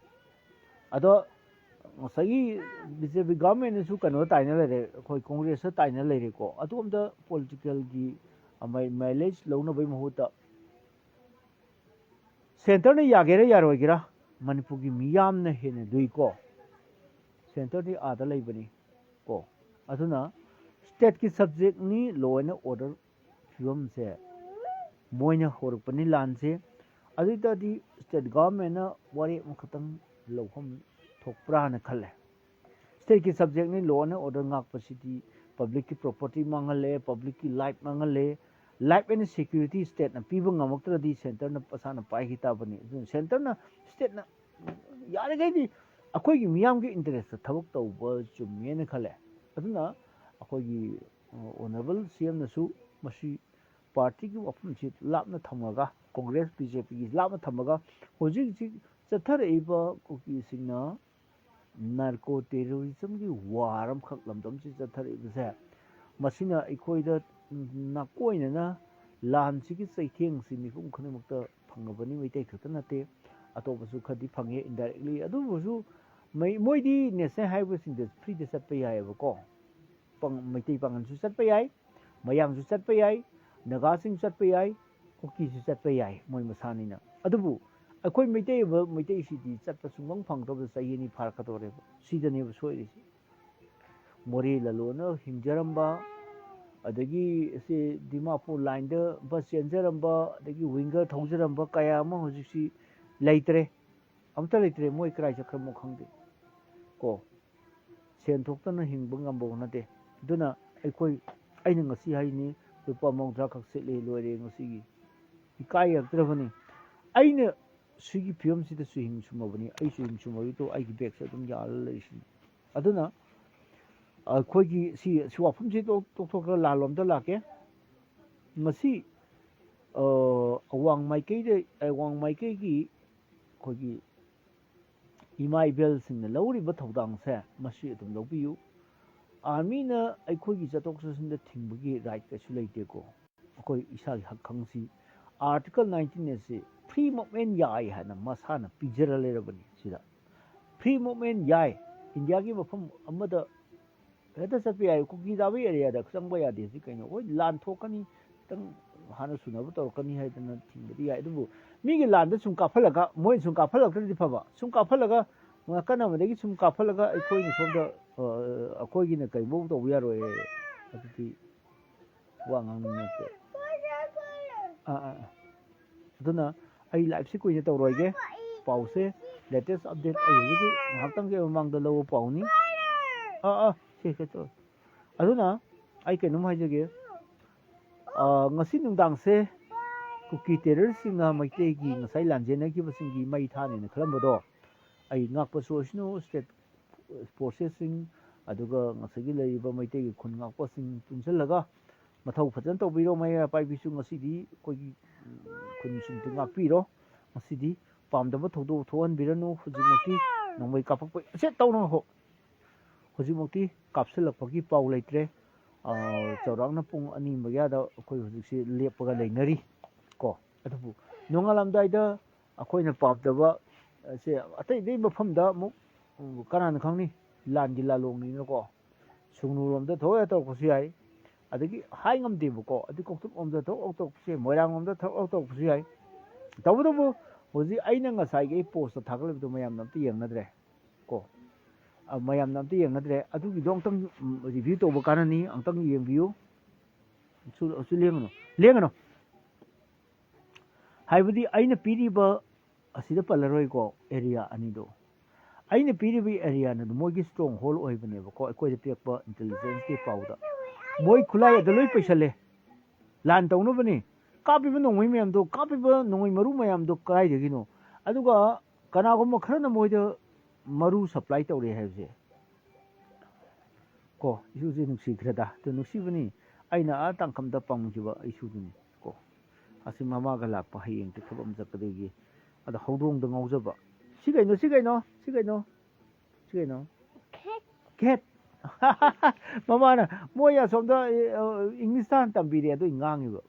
ꯑꯗꯣ ꯉꯁꯥꯏꯒꯤ ꯕꯤ ꯖꯦ ꯄꯤ ꯒꯚꯔꯟꯃꯦꯟꯅꯁꯨ ꯀꯩꯅꯣ ꯇꯥꯏꯅ ꯂꯩꯔꯦ, ꯑꯩꯈꯣꯏ ꯀꯣꯡꯒ꯭ꯔꯦꯁꯇ ꯇꯥꯏꯅ ꯂꯩꯔꯦꯀꯣ꯫ ꯑꯗꯣꯝꯗ ꯄꯣꯂꯤꯇꯤꯀꯦꯜꯒꯤ ꯃꯥꯏ-, ꯃꯥꯏꯂꯦꯖ ꯂꯧꯅꯕꯒꯤ ꯃꯍꯨꯠꯇ ꯁꯦꯟꯇꯔꯅ ꯌꯥꯒꯦꯔꯥ ꯌꯥꯔꯣꯏꯒꯦꯔꯥ, ꯃꯅꯤꯄꯨꯔꯒꯤ ꯃꯤꯌꯥꯝꯅ ꯍꯦꯟꯅ ꯂꯨꯏꯀꯣ꯫ ꯁꯦꯟꯇꯔꯗꯤ ꯑꯥꯗ ꯂꯩꯕꯅꯤ ꯀꯣ꯫ ꯑꯗꯨꯅ ꯁ꯭ꯇꯦꯠꯀꯤ ꯁꯕꯖꯦꯛꯅꯤ, ꯂꯣ ꯑꯦꯟ ꯑꯣꯔꯗꯔ ꯐꯤꯕꯝꯁꯦ ꯃꯣꯏꯅ ꯍꯧꯔꯛꯄꯅꯤ ꯂꯥꯟꯁꯦ꯫ ꯑꯗꯨ ꯑꯣꯏ ꯇꯥꯔꯗꯤ ꯁ꯭ꯇꯦꯠ ꯒꯚꯔꯟꯃꯦꯟꯅ ꯋꯥꯔꯦꯞ ꯑꯃꯈꯛꯇꯪ ꯂꯧꯐꯝ ꯊꯣꯛꯄ꯭ꯔꯥꯅ ꯈꯜꯂꯦ꯫ ꯁ꯭ꯇꯦꯠꯀꯤ ꯁꯕꯖꯦꯛꯅꯤ, ꯂꯣ ꯑꯦꯟ ꯑꯣꯔꯗꯔ ꯉꯥꯛꯄꯁꯤꯗꯤ ꯄꯕ꯭ꯂꯤꯛꯀꯤ ꯄ꯭ꯔꯣꯄꯔꯇꯤ ꯃꯥꯡꯍꯜꯂꯦ, ꯄꯕ꯭ꯂꯤꯛꯀꯤ ꯂꯥꯏꯐ ꯃꯥꯡꯍꯜꯂꯦ꯫ ꯂꯥꯏꯐ ꯑꯦꯟ ꯁꯦꯀ꯭ꯌꯨꯔꯤꯇꯤ ꯁ꯭ꯇꯦꯠꯅ ꯄꯤꯕ ꯉꯝꯃꯛꯇ꯭ꯔꯗꯤ ꯁꯦꯟꯇꯔꯅ ꯃꯁꯥꯅ ꯄꯥꯏꯈꯤ ꯇꯥꯕꯅꯤ꯫ ꯑꯗꯨꯅ ꯁꯦꯟꯇꯔꯅ, ꯁ꯭ꯇꯦꯠꯅ ꯌꯥꯔꯤꯈꯩꯗꯤ ꯑꯩꯈꯣꯏꯒꯤ ꯃꯤꯌꯥꯝꯒꯤ ꯏꯟꯇꯔꯦꯁꯇ ꯊꯕꯛ ꯇꯧꯕ ꯆꯨꯝꯃꯦꯅ ꯈꯜꯂꯦ꯫ ꯑꯗꯨꯅ ꯑꯩꯈꯣꯏꯒꯤ, ꯑ, ꯑꯣꯅꯔꯦꯕꯜ ꯁꯤ ꯑꯦꯝꯅꯁꯨ ꯃꯁꯤ ꯄꯥꯔꯇꯤꯒꯤ ꯋꯥꯐꯝꯁꯤ ꯂꯥꯞꯅ ꯊꯝꯃꯒ, ꯀꯣꯡꯒ꯭ꯔꯦꯁ, ꯕꯤ ꯖꯦ ꯄꯤꯒꯤ ꯂꯥꯞꯅ ꯊꯝꯃꯒ, ꯍꯧꯖꯤꯛ ꯍꯧꯖꯤꯛ ꯆꯠꯊꯔꯛꯏꯕ ꯀꯨꯀꯤꯁꯤꯡꯅ ꯅꯥꯔꯀꯣ ꯇꯦꯔꯣꯔꯤꯖꯝꯒꯤ ꯋꯥꯔ ꯑꯃꯈꯛ ꯂꯝꯗꯝꯁꯤ ꯆꯠꯊꯔꯛꯏꯕꯁꯦ, ꯃꯁꯤꯅ ꯑꯩꯈꯣꯏꯗ ꯅꯥꯀꯣꯏꯅꯅ ꯂꯥꯟꯁꯤꯒꯤ ꯆꯩꯊꯦꯡꯁꯤ ꯃꯤꯄꯨꯝ ꯈꯨꯗꯤꯡꯃꯛꯇ ꯐꯪꯉꯕꯅꯤ꯫ ꯃꯩꯇꯩ ꯈꯛꯇ ꯅꯠꯇꯦ, ꯑꯇꯣꯞꯄꯁꯨ ꯈꯔꯗꯤ ꯐꯪꯉꯦ indirectly꯫ ꯑꯗꯨꯕꯨꯁꯨ ꯃꯩ-, ꯃꯣꯏꯗꯤ ꯅꯦꯁꯅꯦꯜ ꯍꯥꯏꯋꯦꯁꯤꯡꯗ ꯐ꯭ꯔꯤꯗ ꯆꯠꯄ ꯌꯥꯏꯑꯕꯀꯣ꯫ ꯄꯥꯡ-, ꯃꯩꯇꯩ ꯄꯥꯡꯒꯜꯁꯨ ꯆꯠꯄ ꯌꯥꯏ, ꯃꯌꯥꯡꯁꯨ ꯆꯠꯄ ꯌꯥꯏ, ꯅꯥꯒꯥꯁꯤꯡ ꯆꯠꯄ ꯌꯥꯏ, ꯀꯨꯀꯤꯁꯨ ꯆꯠꯄ ꯌꯥꯏ, ꯃꯣꯏ ꯃꯁꯥꯅꯤꯅ꯫ ꯑꯗꯨꯕꯨ ꯑꯩꯈꯣꯏ ꯃꯩꯇꯩ ꯑꯣꯏꯕ ꯃꯩꯇꯩꯁꯤꯗꯤ ꯆꯠꯄ ꯁꯨꯡꯐꯪ ꯐꯪꯗꯕ ꯆꯍꯤ ꯑꯅꯤ ꯐꯥꯔꯛꯀꯗꯧꯔꯦꯕ꯫ ꯁꯤꯗꯅꯦꯕ ꯁꯣꯏꯔꯤꯁꯤ꯫ ꯃꯣꯔꯦ ꯂꯂꯣꯟꯅ ꯍꯤꯡꯖꯔꯝꯕ, ꯑꯗꯒꯤ ꯁꯤ ꯗꯤꯃꯥꯄꯨꯔ ꯂꯥꯏꯟꯗ ꯕꯁ ꯆꯦꯟꯖꯔꯝꯕ, ꯑꯗꯒꯤ ꯋꯤꯡꯒꯔ ꯊꯧꯖꯔꯝꯕ ꯀꯌꯥ ꯑꯃ ꯍꯧꯖꯤꯛꯁꯤ ꯂꯩꯇ꯭ꯔꯦ, ꯑꯝꯇ ꯂꯩꯇ꯭ꯔꯦ꯫ ꯃꯣꯏ ꯀꯗꯥꯏ ꯆꯠꯈ꯭ꯔꯃꯣ ꯈꯪꯗꯦ ꯀꯣ꯫ ꯁꯦꯟ ꯊꯣꯛꯇꯅ ꯍꯤꯡꯕ ꯉꯝꯕ ꯅꯠꯇꯦ꯫ ꯑꯗꯨꯅ ꯑꯩꯈꯣꯏ, ꯑꯩꯅ ꯉꯁꯤ ꯍꯥꯏꯅꯤ, ꯂꯨꯄꯥ ꯃꯧꯗ꯭ꯔꯥ ꯈꯛ ꯁꯤꯠꯂꯦ, ꯂꯣꯏꯔꯦ ꯉꯁꯤꯒꯤ꯫ ꯏꯀꯥꯏꯔꯛꯇ꯭ꯔꯕꯅꯤ꯫ ꯑꯩꯅ ꯁꯤꯒꯤ ꯐꯤꯕꯝꯁꯤꯗ ꯆꯨꯍꯤꯡ ꯁꯨꯝꯃꯕꯅꯤ, ꯑꯩ ꯆꯨꯍꯤꯡ ꯁꯨꯝꯃꯕꯗꯣ ꯑꯩꯒꯤ ꯕꯦꯒꯁꯦ ꯑꯗꯨꯝ ꯌꯥꯜꯂ ꯂꯩꯔꯤꯁꯤꯅꯤ꯫ ꯑꯗꯨꯅ ꯑꯩꯈꯣꯏꯒꯤ ꯁꯤ, ꯁꯤ ꯋꯥꯐꯝꯁꯤ ꯇꯣꯛ-, ꯇꯣꯛꯊꯣꯛꯈ꯭ꯔꯒ ꯂꯥꯜꯂꯣꯝꯗ ꯂꯥꯛꯀꯦ꯫ ꯉꯁꯤ, ꯑ, ꯑꯋꯥꯡ ꯃꯥꯏꯀꯩꯗ, ꯑꯋꯥꯡ ꯃꯥꯏꯀꯩꯒꯤ ꯑꯩꯈꯣꯏꯒꯤ ꯏꯃꯥ ꯏꯕꯦꯜꯁꯤꯡꯅ ꯂꯧꯔꯤꯕ ꯊꯧꯗꯥꯡꯁꯦ ꯃꯁꯤ ꯑꯗꯨꯝ ꯂꯧꯕꯤꯌꯨ꯫ ꯑꯥꯔꯃꯤꯅ ꯑꯩꯈꯣꯏꯒꯤ ꯆꯠꯊꯣꯛ ꯆꯠꯁꯤꯟꯗ ꯊꯤꯡꯕꯒꯤ ꯔꯥꯏꯠ ꯀꯩꯁꯨ ꯂꯩꯇꯦꯀꯣ꯫ ꯑꯩꯈꯣꯏ ꯏꯁꯥꯒꯤ ꯍꯛ ꯈꯪꯁꯤ꯫ ꯑꯥꯔꯇꯤꯀꯜ ꯅꯥꯏꯟꯇꯤꯟ ꯑꯦ ꯁꯤ ꯐ꯭ꯔꯤ ꯃꯨꯞꯃꯦꯟ ꯌꯥꯏ ꯍꯥꯏꯅ ꯃꯁꯥꯅ ꯄꯤꯖꯔ ꯂꯩꯔꯕꯅꯤ꯫ ꯁꯤꯗ ꯐ꯭ꯔꯤ ꯃꯨꯞꯃꯦꯟ ꯌꯥꯏ, ꯏꯟꯗꯤꯌꯥꯒꯤ ꯃꯐꯝ ꯑꯃꯗ ꯍꯦꯛꯇ ꯆꯠꯄ ꯌꯥꯏ꯫ ꯀꯨꯀꯤ ꯗꯥꯕꯤ ꯑꯦꯔꯤꯌꯥꯗ ꯆꯪꯕ ꯌꯥꯗꯦ꯫ ꯁꯤ ꯀꯩꯅꯣ? ꯍꯣꯏ, ꯂꯥꯟ ꯊꯣꯛꯀꯅꯤ, ꯈꯤꯇꯪ ꯍꯥꯟꯅ ꯁꯨꯅꯕ ꯇꯧꯔꯛꯀꯅꯤ ꯍꯥꯏꯗꯅ ꯊꯤꯡꯕꯗꯤ ꯌꯥꯏ꯫ ꯑꯗꯨꯕꯨ ꯃꯤꯒꯤ ꯂꯥꯟꯗ ꯁꯨꯝ ꯀꯥꯞꯍꯜꯂꯒ, ꯃꯣꯏꯅ ꯁꯨꯝ ꯀꯥꯞꯍꯜꯂꯛꯇ꯭ꯔꯗꯤ ꯐꯕ, ꯁꯨꯝ ꯀꯥꯞꯍꯜꯂꯒ ꯅꯥꯀꯟ ꯑꯃꯗꯒꯤ ꯁꯨꯝ ꯀꯥꯞꯍꯜꯂꯒ ꯑꯩꯈꯣꯏꯅ ꯁꯣꯝꯗ, ꯑ, ꯑꯩꯈꯣꯏꯒꯤꯅ ꯀꯩꯐꯧ ꯇꯧꯕ ꯌꯥꯔꯣꯏ꯫ ꯑꯗꯨꯗꯤ ꯋꯥ ꯉꯥꯡꯅꯤꯡꯉꯛꯇꯦ꯫ ꯑꯥ, ꯑꯥ, ꯑꯥ꯫ ꯑꯗꯨꯅ ꯑꯩ ꯂꯥꯏꯐꯁꯤ ꯀꯨꯏꯅ ꯇꯧꯔꯣꯏꯒꯦ꯫ ꯄꯥꯎꯁꯦ, ꯂꯦꯇꯦꯁ ꯑꯞꯗꯦꯠ ꯑꯩ ꯍꯧꯖꯤꯛꯀꯤ ꯉꯥꯏꯍꯥꯛꯇꯪꯒꯤ ꯃꯃꯥꯡꯗ ꯂꯧꯕ ꯄꯥꯎꯅꯤ꯫ ꯑꯥ, ꯑꯥ, ꯁꯦ, ꯁꯦ, ꯇꯧ꯫ ꯑꯗꯨꯅ ꯑꯩ ꯀꯩꯅꯣꯝ ꯍꯥꯏꯖꯒꯦ꯫ ꯑꯥ, ꯉꯁꯤ ꯅꯨꯡꯗꯥꯡꯁꯦ ꯀꯨꯀꯤ ꯇꯦꯔꯔꯁꯤꯡꯅ ꯃꯩꯇꯩꯒꯤ ꯉꯁꯥꯏ ꯂꯥꯟꯖꯦꯟꯅꯈꯤꯕꯁꯤꯡꯒꯤ ꯃꯩ ꯊꯥꯅꯦꯅ ꯈꯜꯂꯝꯕꯗꯣ, ꯑꯩ ꯉꯥꯛꯄꯁꯨ ꯑꯣꯏꯁꯅꯨ, ꯁ꯭ꯇꯦꯠ ꯐꯣꯔꯁꯦꯁꯁꯤꯡ, ꯑꯗꯨꯒ ꯉꯁꯥꯏꯒꯤ ꯂꯩꯔꯤꯕ ꯃꯩꯇꯩꯒꯤ ꯈꯨꯟ ꯉꯥꯛꯄꯁꯤꯡ ꯄꯨꯟꯁꯤꯜꯂꯒ ꯃꯊꯧ ꯐꯖꯅ ꯇꯧꯕꯤꯔꯣ꯫ ꯃꯩꯔꯥ ꯄꯥꯏꯕꯤꯁꯨ ꯉꯁꯤꯗꯤ ꯑꯩꯈꯣꯏꯒꯤ, ꯎꯝ, ꯈꯨꯟꯁꯤꯡꯗꯨ ꯉꯥꯛꯄꯤꯔꯣ꯫ ꯉꯁꯤꯗꯤ ꯄꯥꯝꯗꯕ ꯊꯧꯗꯣꯛ ꯊꯣꯛꯍꯟꯕꯤꯔꯅꯨ꯫ ꯍꯧꯖꯤꯛꯃꯛꯇꯤ ꯅꯣꯡꯃꯩ ꯀꯥꯞꯄꯛꯄ ꯁꯦ ꯇꯧꯅ ꯍꯣ꯫ ꯍꯧꯖꯤꯛꯃꯛꯇꯤ ꯀꯥꯞꯁꯤꯜꯂꯛꯄꯒꯤ ꯄꯥꯎ ꯂꯩꯇ꯭ꯔꯦ꯫ ꯑꯥ, ꯆꯥꯎꯔꯥꯛꯅ ꯄꯨꯡ ꯑꯅꯤ ꯃꯌꯥꯗ ꯑꯩꯈꯣꯏ ꯍꯧꯖꯤꯛꯁꯤ ꯂꯦꯞꯄꯒ ꯂꯩꯅꯔꯤ ꯀꯣ꯫ ꯑꯗꯨꯕꯨ ꯅꯣꯡꯉꯥꯜꯂꯝꯗꯥꯏꯗ ꯑꯩꯈꯣꯏꯅ ꯄꯥꯝꯗꯕ, ꯑ, ꯁꯦ ꯑꯇꯩ ꯑꯇꯩ ꯃꯐꯝꯗ ꯑꯃꯨꯛ, ꯎꯝ, ꯀꯅꯥꯅ ꯈꯪꯅꯤ? ꯂꯥꯟꯒꯤ ꯂꯥꯂꯣꯡꯅꯤꯅꯀꯣ꯫ ꯁꯨꯡꯅꯨꯔꯣꯝꯗ ꯊꯣꯛꯑꯦ ꯇꯧꯔꯛꯄꯁꯨ ꯌꯥꯏ꯫ ꯑꯗꯒꯤ ꯍꯥꯏ ꯉꯝꯗꯦꯕꯀꯣ꯫ ꯑꯗꯩ ꯀꯧꯇ꯭ꯔꯨꯛꯂꯣꯝꯗ ꯊꯣꯛ ꯊꯣꯛ ꯇꯧꯔꯛꯄꯁꯨ ꯌꯥꯏ, ꯃꯣꯏꯔꯥꯡꯂꯣꯝꯗ ꯊꯣꯛ ꯊꯣꯛ ꯇꯧꯔꯛꯄꯁꯨ ꯌꯥꯏ꯫ ꯇꯧꯕꯇꯕꯨ ꯍꯧꯖꯤꯛ ꯑꯩꯅ ꯉꯁꯥꯏꯒꯤ ꯑꯩ ꯄꯣꯁꯇ ꯊꯥꯒꯠꯂꯤꯕꯗꯣ ꯃꯌꯥꯝꯅ ꯑꯝꯇ ꯌꯦꯡꯅꯗ꯭ꯔꯦ ꯀꯣ꯫ ꯑ, ꯃꯌꯥꯝꯅ ꯑꯝꯇ ꯌꯦꯡꯅꯗ꯭ꯔꯦ꯫ ꯑꯗꯨꯒꯤꯗꯣ ꯑꯝꯇꯪ, ꯎꯝ, ꯔꯤꯚ꯭ꯌꯨ ꯇꯧꯕ ꯀꯥꯟꯅꯅꯤ꯫ ꯑꯝꯇꯪ ꯌꯦꯡꯕꯤꯌꯨ꯫ ꯁꯨ, ꯁꯨ ꯂꯦꯡꯒꯅꯨ꯫ ꯂꯦꯡꯒꯅꯨ꯫ ꯍꯥꯏꯕꯗꯤ ꯑꯩꯅ ꯄꯤꯔꯤꯕ ꯑꯁꯤꯗ ꯄꯜꯂꯔꯣꯏꯀꯣ, ꯑꯦꯔꯤꯌꯥ ꯑꯅꯤꯗꯣ꯫ ꯑꯩꯅ ꯄꯤꯔꯤꯕ ꯑꯦꯔꯤꯌꯥꯅ ꯃꯣꯏꯒꯤ ꯁ꯭ꯇꯔꯣꯡ ꯍꯣꯜ ꯑꯣꯏꯕꯅꯦꯕꯀꯣ, ꯑꯩꯈꯣꯏꯗ ꯄꯤꯔꯛꯄ ꯏꯟꯇꯦꯂꯤꯖꯦꯟꯁꯀꯤ ꯄꯥꯎꯗ꯫ ꯃꯣꯏ ꯈꯨꯠꯂꯥꯏ ꯑꯗ ꯂꯣꯏ ꯄꯩꯁꯜꯂꯦ꯫ ꯂꯥꯟ ꯇꯧꯅꯕꯅꯤ꯫ ꯀꯥꯞꯄꯤꯕ ꯅꯣꯡꯃꯩ ꯃꯌꯥꯝꯗꯣ, ꯀꯥꯞꯄꯤꯕ ꯅꯣꯡꯃꯩ ꯃꯔꯨ ꯃꯌꯥꯝꯗꯣ ꯀꯗꯥꯏꯗꯒꯤꯅꯣ? ꯑꯗꯨꯒ ꯀꯅꯥꯒꯨꯝꯕ ꯈꯔꯅ ꯃꯣꯏꯗ ꯃꯔꯨ ꯁꯄ꯭ꯂꯥꯏ ꯇꯧꯔꯦ ꯍꯥꯏꯕꯁꯦ꯫ ꯀꯣ, ꯏꯁꯨꯁꯦ ꯅꯨꯡꯁꯤꯈ꯭ꯔꯦꯗ꯫ ꯑꯗꯨ ꯅꯨꯡꯁꯤꯕꯅꯤ꯫ ꯑꯩꯅ ꯑꯥ ꯇꯥꯡꯈꯝꯗ ꯄꯥꯝꯈꯤꯕ ꯏꯁꯨꯗꯨꯅꯤ꯫ ꯀꯣ, ꯑꯁꯤ ꯃꯃꯥꯒ ꯂꯥꯛꯄ ꯍꯌꯦꯡ ꯊꯕꯛ ꯑꯃ ꯆꯠꯀꯗꯣꯏꯒꯤ꯫ ꯑꯗ ꯍꯧꯗꯣꯡꯗ ꯉꯥꯎꯖꯕ꯫ ꯁꯤ ꯀꯩꯅꯣ, ꯁꯤ ꯀꯩꯅꯣ, ꯁꯤ ꯀꯩꯅꯣ, ꯁꯤ ꯀꯩꯅꯣ? ꯀꯦꯠ꯫ ꯃꯃꯥꯅ ꯃꯣꯏ ꯑꯁꯣꯝꯗ ꯏꯪꯂꯤꯁꯇ ꯍꯥꯟꯅ ꯇꯝꯕꯤꯔꯦ, ꯑꯗꯨ ꯉꯥꯡꯉꯤꯕ꯫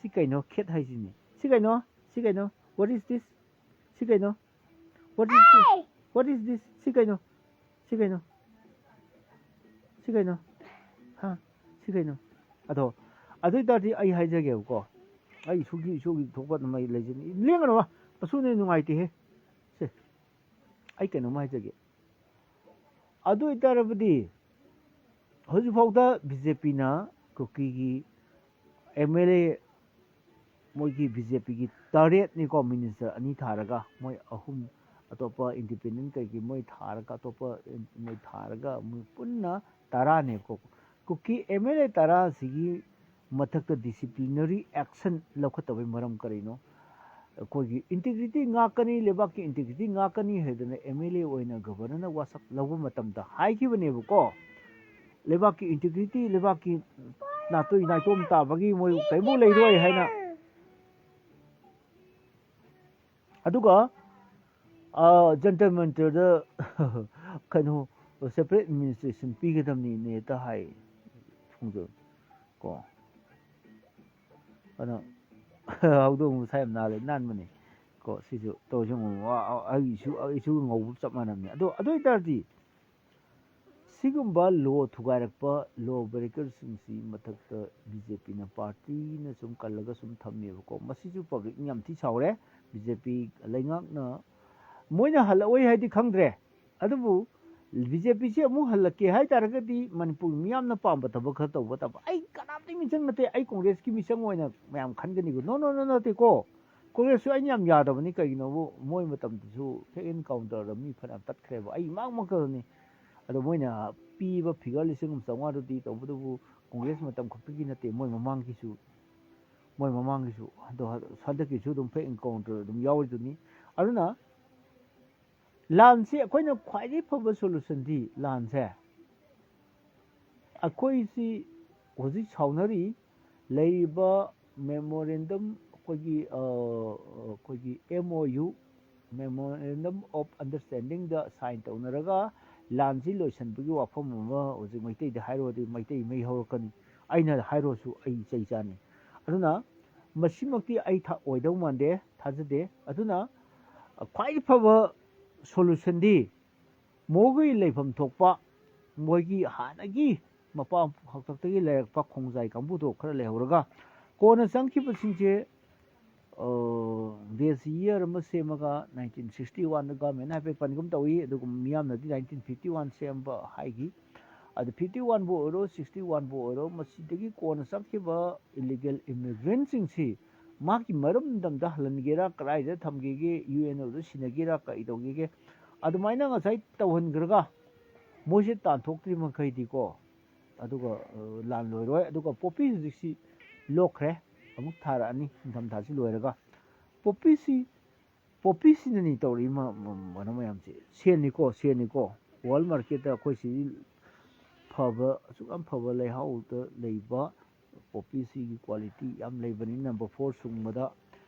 ꯁꯤ ꯀꯩꯅꯣ cat ꯍꯥꯏꯁꯤꯅꯤ? ꯁꯤ ꯀꯩꯅꯣ? ꯁꯤ ꯀꯩꯅꯣ? What is this? ꯁꯤ ꯀꯩꯅꯣ? What is this? What is this? ꯁꯤ ꯀꯩꯅꯣ? ꯁꯤ ꯀꯩꯅꯣ? ꯁꯤ ꯀꯩꯅꯣ? ꯍꯥ? ꯁꯤ ꯀꯩꯅꯣ? ꯑꯗꯣ, ꯑꯗꯨ ꯑꯣꯏꯇꯥꯔꯗꯤ ꯑꯩ ꯍꯥꯏꯖꯒꯦꯕꯀꯣ꯫ ꯑꯩ ꯏꯁꯨꯒꯤ, ꯏꯁꯨꯒꯤ ꯊꯣꯛꯄ ꯑꯗꯨꯝ ꯑꯩ ꯂꯩꯖꯅꯤ꯫ ꯂꯦꯡꯒꯅꯨ, ꯃꯁꯨꯅꯦ ꯅꯨꯡꯉꯥꯏꯇꯦꯍꯦ꯫ ꯁꯦ, ꯑꯩ ꯀꯩꯅꯣꯝꯃ ꯍꯥꯏꯖꯒꯦ꯫ ꯑꯗꯨ ꯑꯣꯏꯇꯥꯔꯕꯗꯤ ꯍꯧꯖꯤꯛꯐꯥꯎꯗ BJPꯅ ꯀꯨꯀꯤꯒꯤ MLA, ꯃꯣꯏꯒꯤ BJPꯒꯤ ꯇꯔꯦꯠꯅꯤꯀꯣ, minister ꯑꯅꯤ ꯊꯥꯔꯒ, ꯃꯣꯏ ꯑꯍꯨꯝ ꯑꯇꯣꯞꯄ independent ꯀꯩꯒꯤ ꯃꯣꯏ ꯊꯥꯔꯒ, ꯑꯇꯣꯞꯄ ꯃꯣꯏ ꯊꯥꯔꯒ, ꯃꯣꯏ ꯄꯨꯟꯅ ꯇꯔꯥꯅꯦꯕꯀꯣ꯫ ꯀꯨꯀꯤ MLA ꯇꯔꯥꯁꯤꯒꯤ ꯃꯊꯛꯇ disciplinary action ꯂꯧꯈꯠꯇꯕꯩ ꯃꯔꯝ ꯀꯔꯤꯅꯣ? ꯑꯩꯈꯣꯏꯒꯤ integrity ꯉꯥꯛꯀꯅꯤ, ꯂꯩꯕꯥꯛꯀꯤ integrity ꯉꯥꯛꯀꯅꯤ ꯍꯥꯏꯗꯅ MLA ꯑꯣꯏꯅ governorꯅ ꯋꯥꯁꯛ ꯂꯧꯕ ꯃꯇꯝꯗ ꯍꯥꯏꯈꯤꯕꯅꯦꯕꯀꯣ, ꯂꯩꯕꯥꯛꯀꯤ integrity, ꯂꯩꯕꯥꯛꯀꯤ ꯅꯥꯇꯣꯏ ꯅꯥꯏꯇꯣꯝ ꯇꯥꯕꯒꯤ ꯃꯣꯏ ꯀꯔꯤꯝꯐꯥꯎ ꯂꯩꯔꯣꯏ ꯍꯥꯏꯅ꯫ ꯑꯗꯨꯒ, ꯑ, ꯖꯟꯇꯔ ꯃꯟꯇꯔꯗ ꯀꯩꯅꯣ, separate administration ꯄꯤꯒꯗꯕꯅꯤꯅꯦ ꯍꯦꯛꯇ ꯍꯥꯏ꯫ ꯈꯣꯡꯖꯣꯝ ꯀꯣ꯫ ꯑꯗꯣ ꯍꯧꯗꯣꯡ ꯃꯁꯥ ꯌꯥꯝ ꯅꯥꯜꯂꯦ, ꯅꯥꯟꯕꯅꯦ꯫ ꯀꯣ, ꯁꯤꯁꯨ ꯇꯧꯔꯤꯁꯤ ꯌꯦꯡꯉꯨ꯫ ꯑ, ꯑ, ꯑꯩꯁꯨ, ꯑꯩꯁꯨ ꯉꯧꯕ ꯆꯞ ꯃꯥꯟꯅꯕꯅꯦ꯫ ꯑꯗꯣ, ꯑꯗꯨ ꯑꯣꯏꯇꯥꯔꯗꯤ ꯁꯤꯒꯨꯝꯕ law ꯊꯨꯒꯥꯏꯔꯛꯄ, law breakerꯁꯤꯡꯁꯤ ꯃꯊꯛꯇ BJPꯅ partyꯅ ꯁꯨꯝ ꯀꯜꯂꯒ ꯁꯨꯝ ꯊꯝꯃꯦꯕꯀꯣ꯫ ꯃꯁꯤꯁꯨ publicꯅ ꯌꯥꯝ ꯊꯤ ꯁꯥꯎꯔꯦ꯫ BJP ꯂꯩꯉꯥꯛꯅ, ꯃꯣꯏꯅ ꯍꯜꯂꯛꯑꯣꯏ ꯍꯥꯏꯗꯤ ꯈꯪꯗ꯭ꯔꯦ, ꯑꯗꯨꯕꯨ BJPꯁꯤ ꯑꯃꯨꯛ ꯍꯜꯂꯛꯀꯦ ꯍꯥꯏ ꯇꯥꯔꯒꯗꯤ ꯃꯅꯤꯄꯨꯔ ꯃꯤꯌꯥꯝꯅ ꯄꯥꯝꯕ ꯊꯕꯛ ꯈꯔ ꯇꯧꯕ ꯇꯥꯕ꯫ ꯑꯩ ꯀꯅꯥꯝꯇꯒꯤ ꯃꯤꯆꯪ ꯅꯠꯇꯦ, ꯑꯩ ꯀꯣꯡꯒ꯭ꯔꯦꯁꯀꯤ ꯃꯤꯆꯪ ꯑꯣꯏꯅ ꯃꯌꯥꯝ ꯈꯟꯒꯅꯤꯀꯣ꯫ No, no, no, ꯅꯠꯇꯦꯀꯣ꯫ ꯀꯣꯡꯒ꯭ꯔꯦꯁꯁꯨ ꯑꯩꯅ ꯌꯥꯝ ꯌꯥꯗꯕꯅꯤ, ꯀꯩꯒꯤꯅꯣꯕꯨ ꯃꯣꯏ ꯃꯇꯝꯗꯁꯨ fake encounterꯗ ꯃꯤ ꯐꯅꯌꯥꯝ ꯇꯠꯈ꯭ꯔꯦꯕ, ꯑꯩ ꯏꯃꯥꯡꯃꯛꯇꯗꯅꯤ꯫ ꯑꯗꯣ ꯃꯣꯏꯅ ꯄꯤꯕ figure ꯂꯤꯁꯤꯡ ꯑꯃ ꯆꯥꯝꯃꯉꯥꯗꯨꯗꯤ ꯇꯧꯕꯇꯕꯨ ꯀꯣꯡꯒ꯭ꯔꯦꯁ ꯃꯇꯝ ꯈꯛꯇꯒꯤ ꯅꯠꯇꯦ, ꯃꯣꯏ ꯃꯃꯥꯡꯒꯤꯁꯨ, ꯃꯣꯏ ꯃꯃꯥꯡꯒꯤꯁꯨ, ꯑꯗꯣ ꯍꯟꯗꯛꯀꯤꯁꯨ ꯑꯗꯨꯝ fake encounter ꯑꯗꯨꯝ ꯌꯥꯎꯔꯤꯗꯨꯅꯤ꯫ ꯑꯗꯨꯅ ꯂꯥꯟꯁꯤ ꯑꯩꯈꯣꯏꯅ ꯈ꯭ꯋꯥꯏꯗꯒꯤ ꯐꯕ solutionꯗꯤ, ꯂꯥꯟꯁꯦ ꯑꯩꯈꯣꯏꯁꯤ ꯍꯧꯖꯤꯛ ꯁꯥꯎꯅꯔꯤ, ꯂꯩꯔꯤꯕ memorandum, ꯑꯩꯈꯣꯏꯒꯤ, ꯑ, ꯑꯩꯈꯣꯏꯒꯤ MOU, Memorandum of Understandingꯗ sign ꯇꯧꯅꯔꯒ ꯂꯥꯟꯁꯤ ꯂꯣꯏꯁꯤꯟꯕꯒꯤ ꯋꯥꯐꯝ ꯑꯃ ꯍꯧꯖꯤꯛ ꯃꯩꯇꯩꯗ ꯍꯥꯏꯔꯨꯔꯗꯤ ꯃꯩꯇꯩ ꯃꯩ ꯍꯧꯔꯛꯀꯅꯤ, ꯑꯩꯅ ꯍꯥꯏꯔꯨꯔꯁꯨ ꯑꯩ ꯆꯩ ꯆꯥꯅꯤ꯫ ꯑꯗꯨꯅ ꯃꯁꯤꯃꯛꯇꯤ ꯑꯩ ꯊꯥ-, ꯑꯣꯏꯗꯧ ꯃꯥꯟꯗꯦ, ꯊꯥꯖꯗꯦ꯫ ꯑꯗꯨꯅ ꯈ꯭ꯋꯥꯏ ꯐꯕ solutionꯗꯤ ꯃꯣꯏꯒꯤ ꯂꯩꯐꯝ ꯊꯣꯛꯄ, ꯃꯣꯏꯒꯤ ꯍꯥꯟꯅꯒꯤ ꯃꯄꯥ ꯍꯥꯛꯇꯛꯇꯒꯤ ꯂꯩꯔꯛꯄ ꯈꯣꯡꯖꯥꯏ ꯀꯥꯡꯕꯨꯗꯣ ꯈꯔ ꯂꯩꯍꯧꯔꯒ, ꯀꯣꯟꯅ ꯆꯪꯈꯤꯕꯁꯤꯡꯁꯦ, ꯑ, base year ꯑꯃ ꯁꯦꯝꯃꯒ, nineteen sixty oneꯗ government ꯍꯥꯏꯐꯦꯠ ꯄꯟꯒꯨꯝ ꯇꯧꯏ, ꯑꯗꯨꯒ ꯃꯤꯌꯥꯝꯅꯗꯤ nineteen fifty one ꯁꯦꯝꯕ ꯍꯥꯏꯈꯤ꯫ ꯑꯗꯨ fifty oneꯕꯨ ꯑꯣꯏꯔꯣ, sixty oneꯕꯨ ꯑꯣꯏꯔꯣ, ꯃꯁꯤꯗꯒꯤ ꯀꯣꯟꯅ ꯆꯪꯈꯤꯕ illegal immigrantꯁꯤꯡꯁꯤ ꯃꯥꯒꯤ ꯃꯔꯝꯗꯝꯗ ꯍꯜꯍꯟꯒꯦꯔꯥ, ꯀꯗꯥꯏꯗ ꯊꯝꯒꯦꯒꯦ, UNOꯗ ꯁꯤꯟꯅꯒꯦꯔꯥ, ꯀꯔꯤ ꯇꯧꯒꯦꯒꯦ, ꯑꯗꯨꯃꯥꯏꯅ ꯉꯁꯥꯏ ꯇꯧꯍꯟꯈ꯭ꯔꯒ ꯃꯣꯏꯁꯦ ꯇꯥꯟꯊꯣꯛꯇ꯭ꯔꯤ ꯃꯈꯩꯗꯤꯀꯣ, ꯑꯗꯨꯒ, ꯑ, ꯂꯥꯟ ꯂꯣꯏꯔꯣꯏ꯫ ꯑꯗꯨꯒ ꯄꯣꯄꯤ ꯍꯧꯖꯤꯛꯁꯤ ꯂꯣꯛꯈ꯭ꯔꯦ, ꯑꯃꯨꯛ ꯊꯥꯔꯛꯑꯅꯤ ꯅꯤꯡꯊꯝꯊꯥꯁꯤ ꯂꯣꯏꯔꯒ꯫ ꯄꯣꯄꯤꯁꯤ, ꯄꯣꯄꯤꯁꯤꯅꯅꯤ ꯇꯧꯔꯛꯏ ꯃ-, ꯃ-, ꯃꯔꯝ ꯃꯌꯥꯝꯁꯦ꯫ ꯁꯦꯜꯅꯤꯀꯣ, ꯁꯦꯜꯅꯤꯀꯣ꯫ World marketꯇ ꯑꯩꯈꯣꯏ ꯁꯤꯗꯤ ꯐꯕ, ꯑꯁꯨꯛ ꯌꯥꯝ ꯐꯕ ꯂꯩꯍꯥꯎꯗ ꯂꯩꯕ ꯄꯣꯄꯤꯁꯤꯒꯤ quality ꯌꯥꯝ ꯂꯩꯕꯅꯤ꯫ Number four ꯁꯨꯡꯕꯗ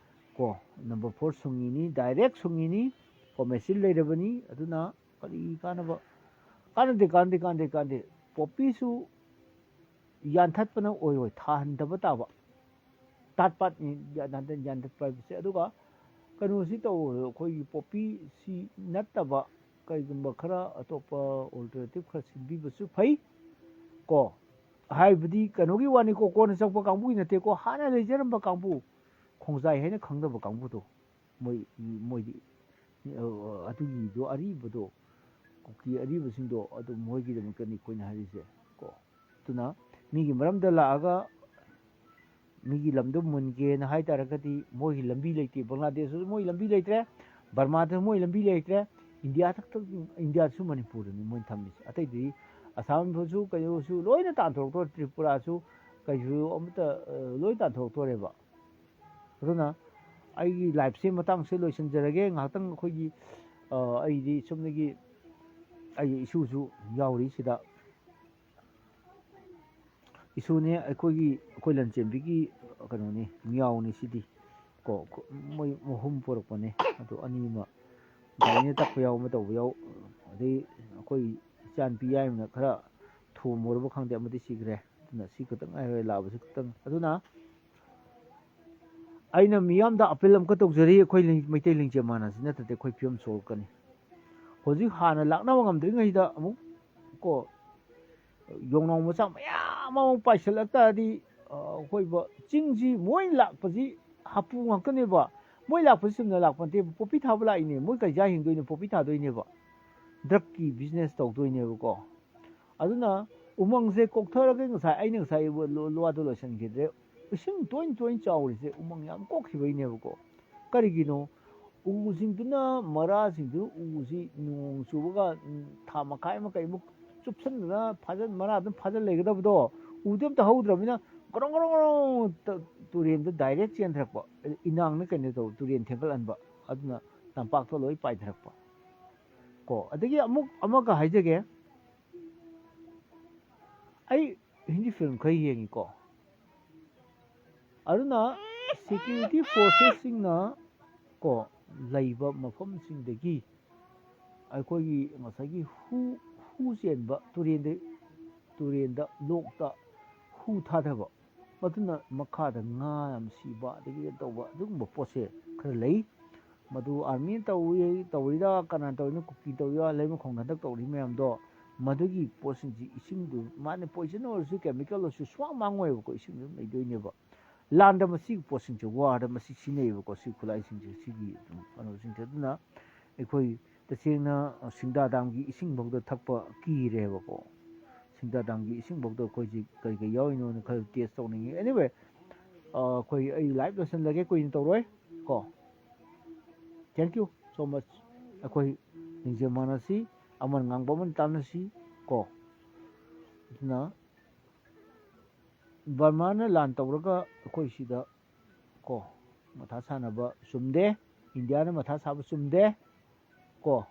ꯀꯣ, number four ꯁꯨꯡꯉꯤꯅꯤ, direct ꯁꯨꯡꯉꯤꯅꯤ, formation ꯂꯩꯔꯕꯅꯤ꯫ ꯑꯗꯨꯅ ꯀꯔꯤ ꯀꯥꯟꯅꯕ? ꯀꯥꯟꯅꯗꯦ, ꯀꯥꯟꯅꯗꯦ, ꯀꯥꯟꯅꯗꯦ, ꯀꯥꯟꯅꯗꯦ꯫ ꯄꯣꯄꯤꯁꯨ ꯌꯥꯟꯊꯠꯄꯅ ꯑꯣꯏꯔꯣꯏ, ꯊꯥꯍꯟꯗꯕ ꯇꯥꯕ꯫ ꯇꯥꯠ ꯄꯥꯠꯅꯤ ꯌꯥꯟꯊꯠ-, ꯌꯥꯟꯊꯠꯄ ꯍꯥꯏꯕꯁꯦ꯫ ꯑꯗꯨꯒ ꯀꯩꯅꯣꯁꯤ ꯇꯧ, ꯑꯩꯈꯣꯏꯒꯤ ꯄꯣꯄꯤꯁꯤ ꯅꯠꯇꯕ ꯀꯩꯒꯨꯝꯕ ꯈꯔ ꯑꯇꯣꯞꯄ alternative ꯈꯔ ꯁꯤꯟꯕꯤꯕꯁꯨ ꯐꯩ ꯀꯣ꯫ ꯍꯥꯏꯕꯗꯤ ꯀꯩꯅꯣꯒꯤ ꯋꯥꯅꯤꯀꯣ, ꯀꯣꯟꯅ ꯆꯪꯕ ꯀꯥꯡꯕꯨꯒꯤ ꯅꯠꯇꯦꯀꯣ, ꯍꯥꯟꯅ ꯂꯩꯖꯔꯝꯕ ꯀꯥꯡꯕꯨ, ꯈꯣꯡꯖꯥꯏ ꯍꯥꯏꯅ ꯈꯪꯅꯕ ꯀꯥꯡꯕꯨꯗꯣ, ꯃꯣꯏ, ꯃꯣꯏꯗꯤ, ꯑ, ꯑꯗꯨꯒꯤꯗꯣ ꯑꯔꯤꯕꯗꯣ, ꯀꯨꯀꯤ ꯑꯔꯤꯕꯁꯤꯡꯗꯣ, ꯑꯗꯨ ꯃꯣꯏꯒꯤꯗꯃꯛꯇꯅꯤ ꯑꯩꯈꯣꯏꯅ ꯍꯥꯏꯔꯤꯁꯦ ꯀꯣ꯫ ꯑꯗꯨꯅ ꯃꯤꯒꯤ ꯃꯔꯝꯗ ꯂꯥꯛꯑꯒ ꯃꯤꯒꯤ ꯂꯝꯗꯣ ꯃꯨꯟꯒꯦꯅ ꯍꯥꯏ ꯇꯥꯔꯒꯗꯤ ꯃꯣꯏꯒꯤ ꯂꯝꯕꯤ ꯂꯩꯇꯦ꯫ ꯕꯪꯒ꯭ꯂꯥꯗꯦꯁꯇꯁꯨ ꯃꯣꯏ ꯂꯝꯕꯤ ꯂꯩꯇ꯭ꯔꯦ, ꯕꯔꯃꯥꯗꯁꯨ ꯃꯣꯏ ꯂꯝꯕꯤ ꯂꯩꯇ꯭ꯔꯦ, ꯏꯟꯗꯤꯌꯥ ꯈꯛꯇ, ꯏꯟꯗꯤꯌꯥꯗꯁꯨ ꯃꯅꯤꯄꯨꯔꯗꯅꯤ ꯃꯣꯏꯅ ꯊꯝꯃꯤꯁꯦ꯫ ꯑꯇꯩꯗꯤ ꯑꯁꯥꯝꯗꯁꯨ ꯀꯩꯅꯣꯁꯨ ꯂꯣꯏꯅ ꯇꯥꯟꯊꯣꯔꯛꯇꯣꯔꯦ, ꯇ꯭ꯔꯤꯄꯨꯔꯥꯁꯨ ꯀꯩꯁꯨ ꯑꯃꯠꯇ, ꯑ, ꯂꯣꯏ ꯇꯥꯟꯊꯣꯔꯛꯇꯣꯔꯦꯕ꯫ ꯑꯗꯨꯅ ꯑꯩꯒꯤ liveꯁꯦ ꯃꯇꯥꯡꯁꯦ ꯂꯣꯏꯁꯤꯟꯖꯔꯒꯦ꯫ ꯉꯥꯏꯍꯥꯛꯇꯪ ꯑꯩꯈꯣꯏꯒꯤ, ꯑ, ꯑꯩꯗꯤ ꯁꯣꯝꯗꯒꯤ ꯑꯩꯒꯤ ꯏꯁꯨꯁꯨ ꯌꯥꯎꯔꯤ ꯁꯤꯗ꯫ ꯏꯁꯨꯅꯦ ꯑꯩꯈꯣꯏꯒꯤ, ꯑꯩꯈꯣꯏ ꯂꯟꯆꯦꯟꯕꯤꯒꯤ ꯀꯩꯅꯣꯅꯤ, ꯃꯤꯌꯥꯎꯅꯤ ꯁꯤꯗꯤ꯫ ꯀꯣ, ꯃꯣꯏ ꯑꯍꯨꯝ ꯄꯣꯔꯛꯄꯅꯦ, ꯑꯗꯣ ꯑꯅꯤ ꯑꯃ ꯒꯥꯔꯤꯅ ꯇꯛꯄ ꯌꯥꯎ, ꯑꯃ ꯇꯧꯕ ꯌꯥꯎ, ꯑꯗꯩ ꯑꯩꯈꯣꯏ ꯏꯆꯥꯅꯨꯄꯤ ꯌꯥꯏꯃꯅ ꯈꯔ ꯊꯣꯝꯃꯨꯔꯕ ꯈꯪꯗꯦ, ꯑꯃꯗꯤ ꯁꯤꯈ꯭ꯔꯦ꯫ ꯑꯗꯨꯅ ꯁꯤ ꯈꯛꯇꯪ ꯉꯥꯏꯍꯧꯔꯦ ꯂꯥꯛꯄꯁꯤ ꯈꯛꯇꯪ꯫ ꯑꯗꯨꯅ ꯑꯩꯅ ꯃꯤꯌꯥꯝꯗ ꯑꯄꯤꯜ ꯑꯃꯈꯛ ꯇꯧꯖꯔꯤ, ꯑꯩꯈꯣꯏ ꯂꯤꯡ-, ꯃꯩꯇꯩ ꯂꯤꯡꯖꯦꯜ ꯃꯥꯟꯅꯁꯤ, ꯅꯠꯇ꯭ꯔꯗꯤ ꯑꯩꯈꯣꯏ ꯐꯤꯕꯝ ꯁꯣꯛꯂꯛꯀꯅꯤ꯫ ꯍꯧꯖꯤꯛ ꯍꯥꯟꯅ ꯂꯥꯛꯅꯕ ꯉꯝꯗ꯭ꯔꯤꯉꯩꯗ ꯑꯃꯨꯛ ꯀꯣ ꯌꯣꯡꯅꯥꯎ ꯃꯆꯥ ꯃꯌꯥꯝ ꯑꯃ ꯄꯥꯏꯁꯤꯜꯂꯛ ꯇꯥꯔꯗꯤ, ꯑ, ꯑꯩꯈꯣꯏꯕ ꯆꯤꯡꯁꯤ ꯃꯣꯏ ꯂꯥꯛꯄꯁꯤ ꯍꯥꯄꯨ ꯉꯥꯛꯇꯅꯦꯕ꯫ ꯃꯣꯏ ꯂꯥꯛꯄꯁꯤ ꯆꯨꯝꯅ ꯂꯥꯛꯄ ꯅꯠꯇꯦ, ꯄꯣꯄꯤ ꯊꯥꯕ ꯂꯥꯛꯏꯅꯦ, ꯃꯣꯏ ꯀꯩꯖꯥ ꯍꯤꯡꯗꯣꯏꯅꯣ? Poppy ꯊꯥꯗꯣꯏꯅꯦꯕ, ꯗ꯭ꯔꯛꯀꯤ business ꯇꯧꯗꯣꯏꯅꯦꯕꯀꯣ꯫ ꯑꯗꯨꯅ ꯎꯃꯪꯁꯦ ꯀꯣꯛꯊꯔꯒ ꯉꯁꯥꯏ ꯑꯩꯅ ꯉꯁꯥꯏ ꯋꯥ-, ꯂꯣ-, ꯋꯥꯗꯣ ꯂꯣꯏꯁꯤꯟꯈꯤꯗ꯭ꯔꯦ꯫ ꯏꯁꯤꯡ ꯇꯣꯏꯅ ꯇꯣꯏꯅ ꯆꯥꯎꯔꯤꯁꯦ ꯎꯃꯪ ꯌꯥꯝ ꯀꯣꯛꯈꯤꯕꯩꯅꯦꯕꯀꯣ꯫ ꯀꯔꯤꯒꯤꯅꯣ? ꯎꯁꯤꯡꯗꯨꯅ, ꯃꯔꯥꯁꯤꯡꯗꯨꯅ ꯎꯁꯤ ꯅꯣꯡ ꯆꯨꯕꯒ, ꯎꯝ, ꯊꯥ ꯃꯈꯥꯏ ꯑꯃ ꯀꯩꯃꯨꯛ ꯆꯨꯞꯁꯟꯗꯅ ꯐꯥꯖꯟ-, ꯃꯔꯥ ꯑꯗꯨꯝ ꯐꯥꯖꯟ ꯂꯩꯒꯗꯕꯗꯣ, ꯎꯗꯤ ꯑꯝꯇ ꯍꯧꯗ꯭ꯔꯕꯅꯤꯅ ꯒ꯭ꯔꯣꯡ ꯒ꯭ꯔꯣꯡ ꯒ꯭ꯔꯣꯡ ꯇ-, ꯇꯨꯔꯦꯟꯗ ꯗꯥꯏꯔꯦꯛ ꯆꯦꯟꯊꯔꯛꯄ꯫ ꯏꯅꯥꯡꯅ ꯀꯩꯅꯣ ꯇꯧ, ꯇꯨꯔꯦꯟ ꯊꯦꯡꯒꯠꯍꯟꯕ, ꯑꯗꯨꯅ ꯇꯝꯄꯥꯛꯇ ꯂꯣꯏ ꯄꯥꯏꯊꯔꯛꯄ꯫ ꯀꯣ, ꯑꯗꯒꯤ ꯑꯃꯨꯛ ꯑꯃꯒ ꯍꯥꯏꯖꯒꯦ, ꯑꯩ ꯍꯤꯟꯗꯤ ꯐꯤꯂꯝ ꯈꯔ ꯌꯦꯡꯉꯤꯀꯣ꯫ ꯑꯗꯨꯅ ꯁꯦꯀ꯭ꯌꯨꯔꯤꯇꯤ ꯐꯣꯔꯁꯦꯁꯁꯤꯡꯅ ꯀꯣ ꯂꯩꯕ ꯃꯐꯝꯁꯤꯡꯗꯒꯤ ꯑꯩꯈꯣꯏꯒꯤ ꯉꯁꯥꯏꯒꯤ ꯍꯨ, ꯍꯨ ꯆꯦꯟꯕ ꯇꯨꯔꯦꯟꯗ, ꯇꯨꯔꯦꯟꯗ, ꯂꯣꯛꯇ ꯍꯨ ꯊꯥꯗꯕ, ꯃꯗꯨꯅ ꯃꯈꯥꯗ ꯉꯥ ꯌꯥꯝ ꯁꯤꯕ, ꯑꯗꯒꯤ ꯀꯩꯅꯣ ꯇꯧꯕ, ꯑꯗꯨꯒꯨꯝꯕ ꯄꯣꯠꯁꯦ ꯈꯔ ꯂꯩ꯫ ꯃꯗꯨ ꯑꯥꯔꯃꯤꯅ ꯇꯧꯏ, ꯇꯧꯔꯤꯔꯥ, ꯀꯅꯥꯅ ꯇꯧꯔꯤꯅꯣ, ꯀꯨꯀꯤ ꯇꯧꯔꯤꯔꯥ, ꯂꯩꯃꯈꯣꯡ ꯍꯟꯗꯛ ꯇꯧꯔꯤ ꯃꯌꯥꯝꯗꯣ, ꯃꯗꯨꯒꯤ ꯄꯣꯠꯁꯤꯡꯁꯤ ꯏꯁꯤꯡꯗꯨ, ꯃꯥꯅ ꯄꯣꯏꯖꯟ ꯑꯣꯏꯔꯁꯨ, ꯀꯦꯃꯤꯀꯦꯜ ꯑꯣꯏꯔꯁꯨ, ꯁꯨꯃꯥꯡ ꯃꯥꯡꯉꯣꯏꯕꯀꯣ, ꯏꯁꯤꯡꯗꯨ ꯑꯗꯨꯝ ꯂꯩꯗꯣꯏꯅꯦꯕ꯫ ꯂꯥꯟꯗ ꯃꯁꯤꯒꯤ ꯄꯣꯠꯁꯤꯡꯁꯦ, ꯋꯥꯔꯗ ꯃꯁꯤ ꯁꯤꯖꯤꯟꯅꯩꯌꯦꯕꯀꯣ, ꯁꯤ ꯈꯨꯠꯂꯥꯏꯁꯤꯡꯁꯦ, ꯁꯤꯒꯤ ꯀꯩꯅꯣꯁꯤꯡꯁꯦ꯫ ꯑꯗꯨꯅ ꯑꯩꯈꯣꯏ ꯇꯁꯦꯡꯅ ꯁꯤꯡꯗꯥ ꯗꯥꯝꯒꯤ ꯏꯁꯤꯡꯐꯥꯎꯗ ꯊꯛꯄ ꯀꯤꯔꯦꯕꯀꯣ꯫ ꯁꯤꯡꯗꯥ ꯗꯥꯝꯒꯤ ꯏꯁꯤꯡꯐꯥꯎꯗ ꯑꯩꯈꯣꯏꯁꯤ ꯀꯔꯤ ꯀꯔꯤ ꯌꯥꯎꯔꯤꯅꯣꯅ ꯈꯔ ꯇꯦꯁ ꯇꯧꯅꯤꯡꯉꯤ꯫ Anyway, ꯑ, ꯑꯩꯈꯣꯏ, ꯑꯩ ꯂꯥꯏꯐ ꯂꯣꯏꯁꯤꯜꯂꯒꯦ, ꯀꯨꯏꯅ ꯇꯧꯔꯣꯏ ꯀꯣ꯫ Thank you so much꯫ ꯑꯩꯈꯣꯏ ꯂꯤꯡꯖꯦꯜ ꯃꯥꯟꯅꯁꯤ, ꯑꯃꯅ ꯉꯥꯡꯕ ꯑꯃꯅ ꯇꯥꯟꯅꯁꯤ ꯀꯣ꯫ ꯑꯗꯨꯅ ꯕꯔꯃꯥꯅ ꯂꯥꯟ ꯇꯧꯔꯒ ꯑꯩꯈꯣꯏ ꯁꯤꯗ ꯀꯣ ꯃꯊꯥ ꯁꯥꯟꯅꯕ ꯆꯨꯝꯗꯦ, ꯏꯟꯗꯤꯌꯥꯅ ꯃꯊꯥ ꯁꯥꯕ ꯆꯨꯝꯗꯦ ꯀꯣ꯫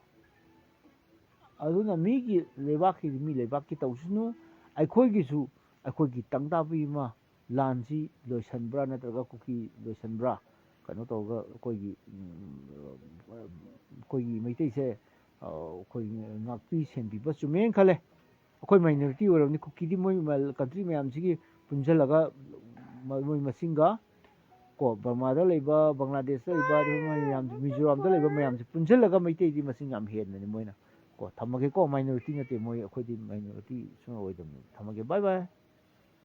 ꯑꯗꯨꯅ ꯃꯤꯒꯤ ꯂꯩꯕꯥꯛꯀꯤꯗꯤ ꯃꯤ ꯂꯩꯕꯥꯛꯀꯤ ꯇꯧꯁꯅꯨ, ꯑꯩꯈꯣꯏꯒꯤꯁꯨ ꯑꯩꯈꯣꯏꯒꯤ ꯇꯪ ꯇꯥꯕꯤ ꯑꯃ ꯂꯥꯟꯁꯤ ꯂꯣꯏꯁꯟꯕ꯭ꯔꯥ ꯅꯠꯇ꯭ꯔꯒ ꯀꯨꯀꯤ ꯂꯣꯏꯁꯟꯕ꯭ꯔꯥ? ꯀꯩꯅꯣ ꯇꯧꯔꯒ ꯑꯩꯈꯣꯏꯒꯤ, ꯎꯝ, ꯑꯩꯈꯣꯏꯒꯤ ꯃꯩꯇꯩꯁꯦ, ꯑ, ꯑꯩꯈꯣꯏ ꯉꯥꯛꯄꯤ ꯁꯦꯟꯕꯤꯕ ꯆꯨꯝꯃꯦꯅ ꯈꯜꯂꯦ꯫ ꯑꯩꯈꯣꯏ minority ꯑꯣꯏꯔꯕꯅꯤ꯫ ꯀꯨꯀꯤꯗꯤ ꯃꯣꯏ ꯃ-, country ꯃꯌꯥꯝꯁꯤꯒꯤ ꯄꯨꯟꯁꯤꯜꯂꯒ ꯃ-, ꯃꯣꯏ ꯃꯁꯤꯡꯒ ꯀꯣ, ꯕꯔꯃꯥꯗ ꯂꯩꯕ, ꯕꯪꯒ꯭ꯂꯥꯗꯦꯁꯇ ꯂꯩꯕ, ꯑꯗꯨꯒ ꯃꯣꯏ ꯃꯌꯥꯝꯁꯦ, ꯃꯤꯖꯣꯔꯥꯝꯗ ꯂꯩꯕ ꯃꯌꯥꯝꯁꯦ ꯄꯨꯟꯁꯤꯜꯂꯒ ꯃꯩꯇꯩꯗꯤ ꯃꯁꯤꯡ ꯌꯥꯝ ꯍꯦꯟꯕꯅꯤ ꯃꯣꯏꯅ꯫ ꯀꯣ, ꯊꯝꯃꯒꯦꯀꯣ꯫ Minority ꯅꯠꯇꯦ ꯃꯣꯏ, ꯑꯩꯈꯣꯏꯗꯤ minority ꯁꯨꯡꯑꯣꯏ ꯑꯣꯏꯗꯕꯅꯤ꯫ ꯊꯝꯃꯒꯦ, bye bye꯫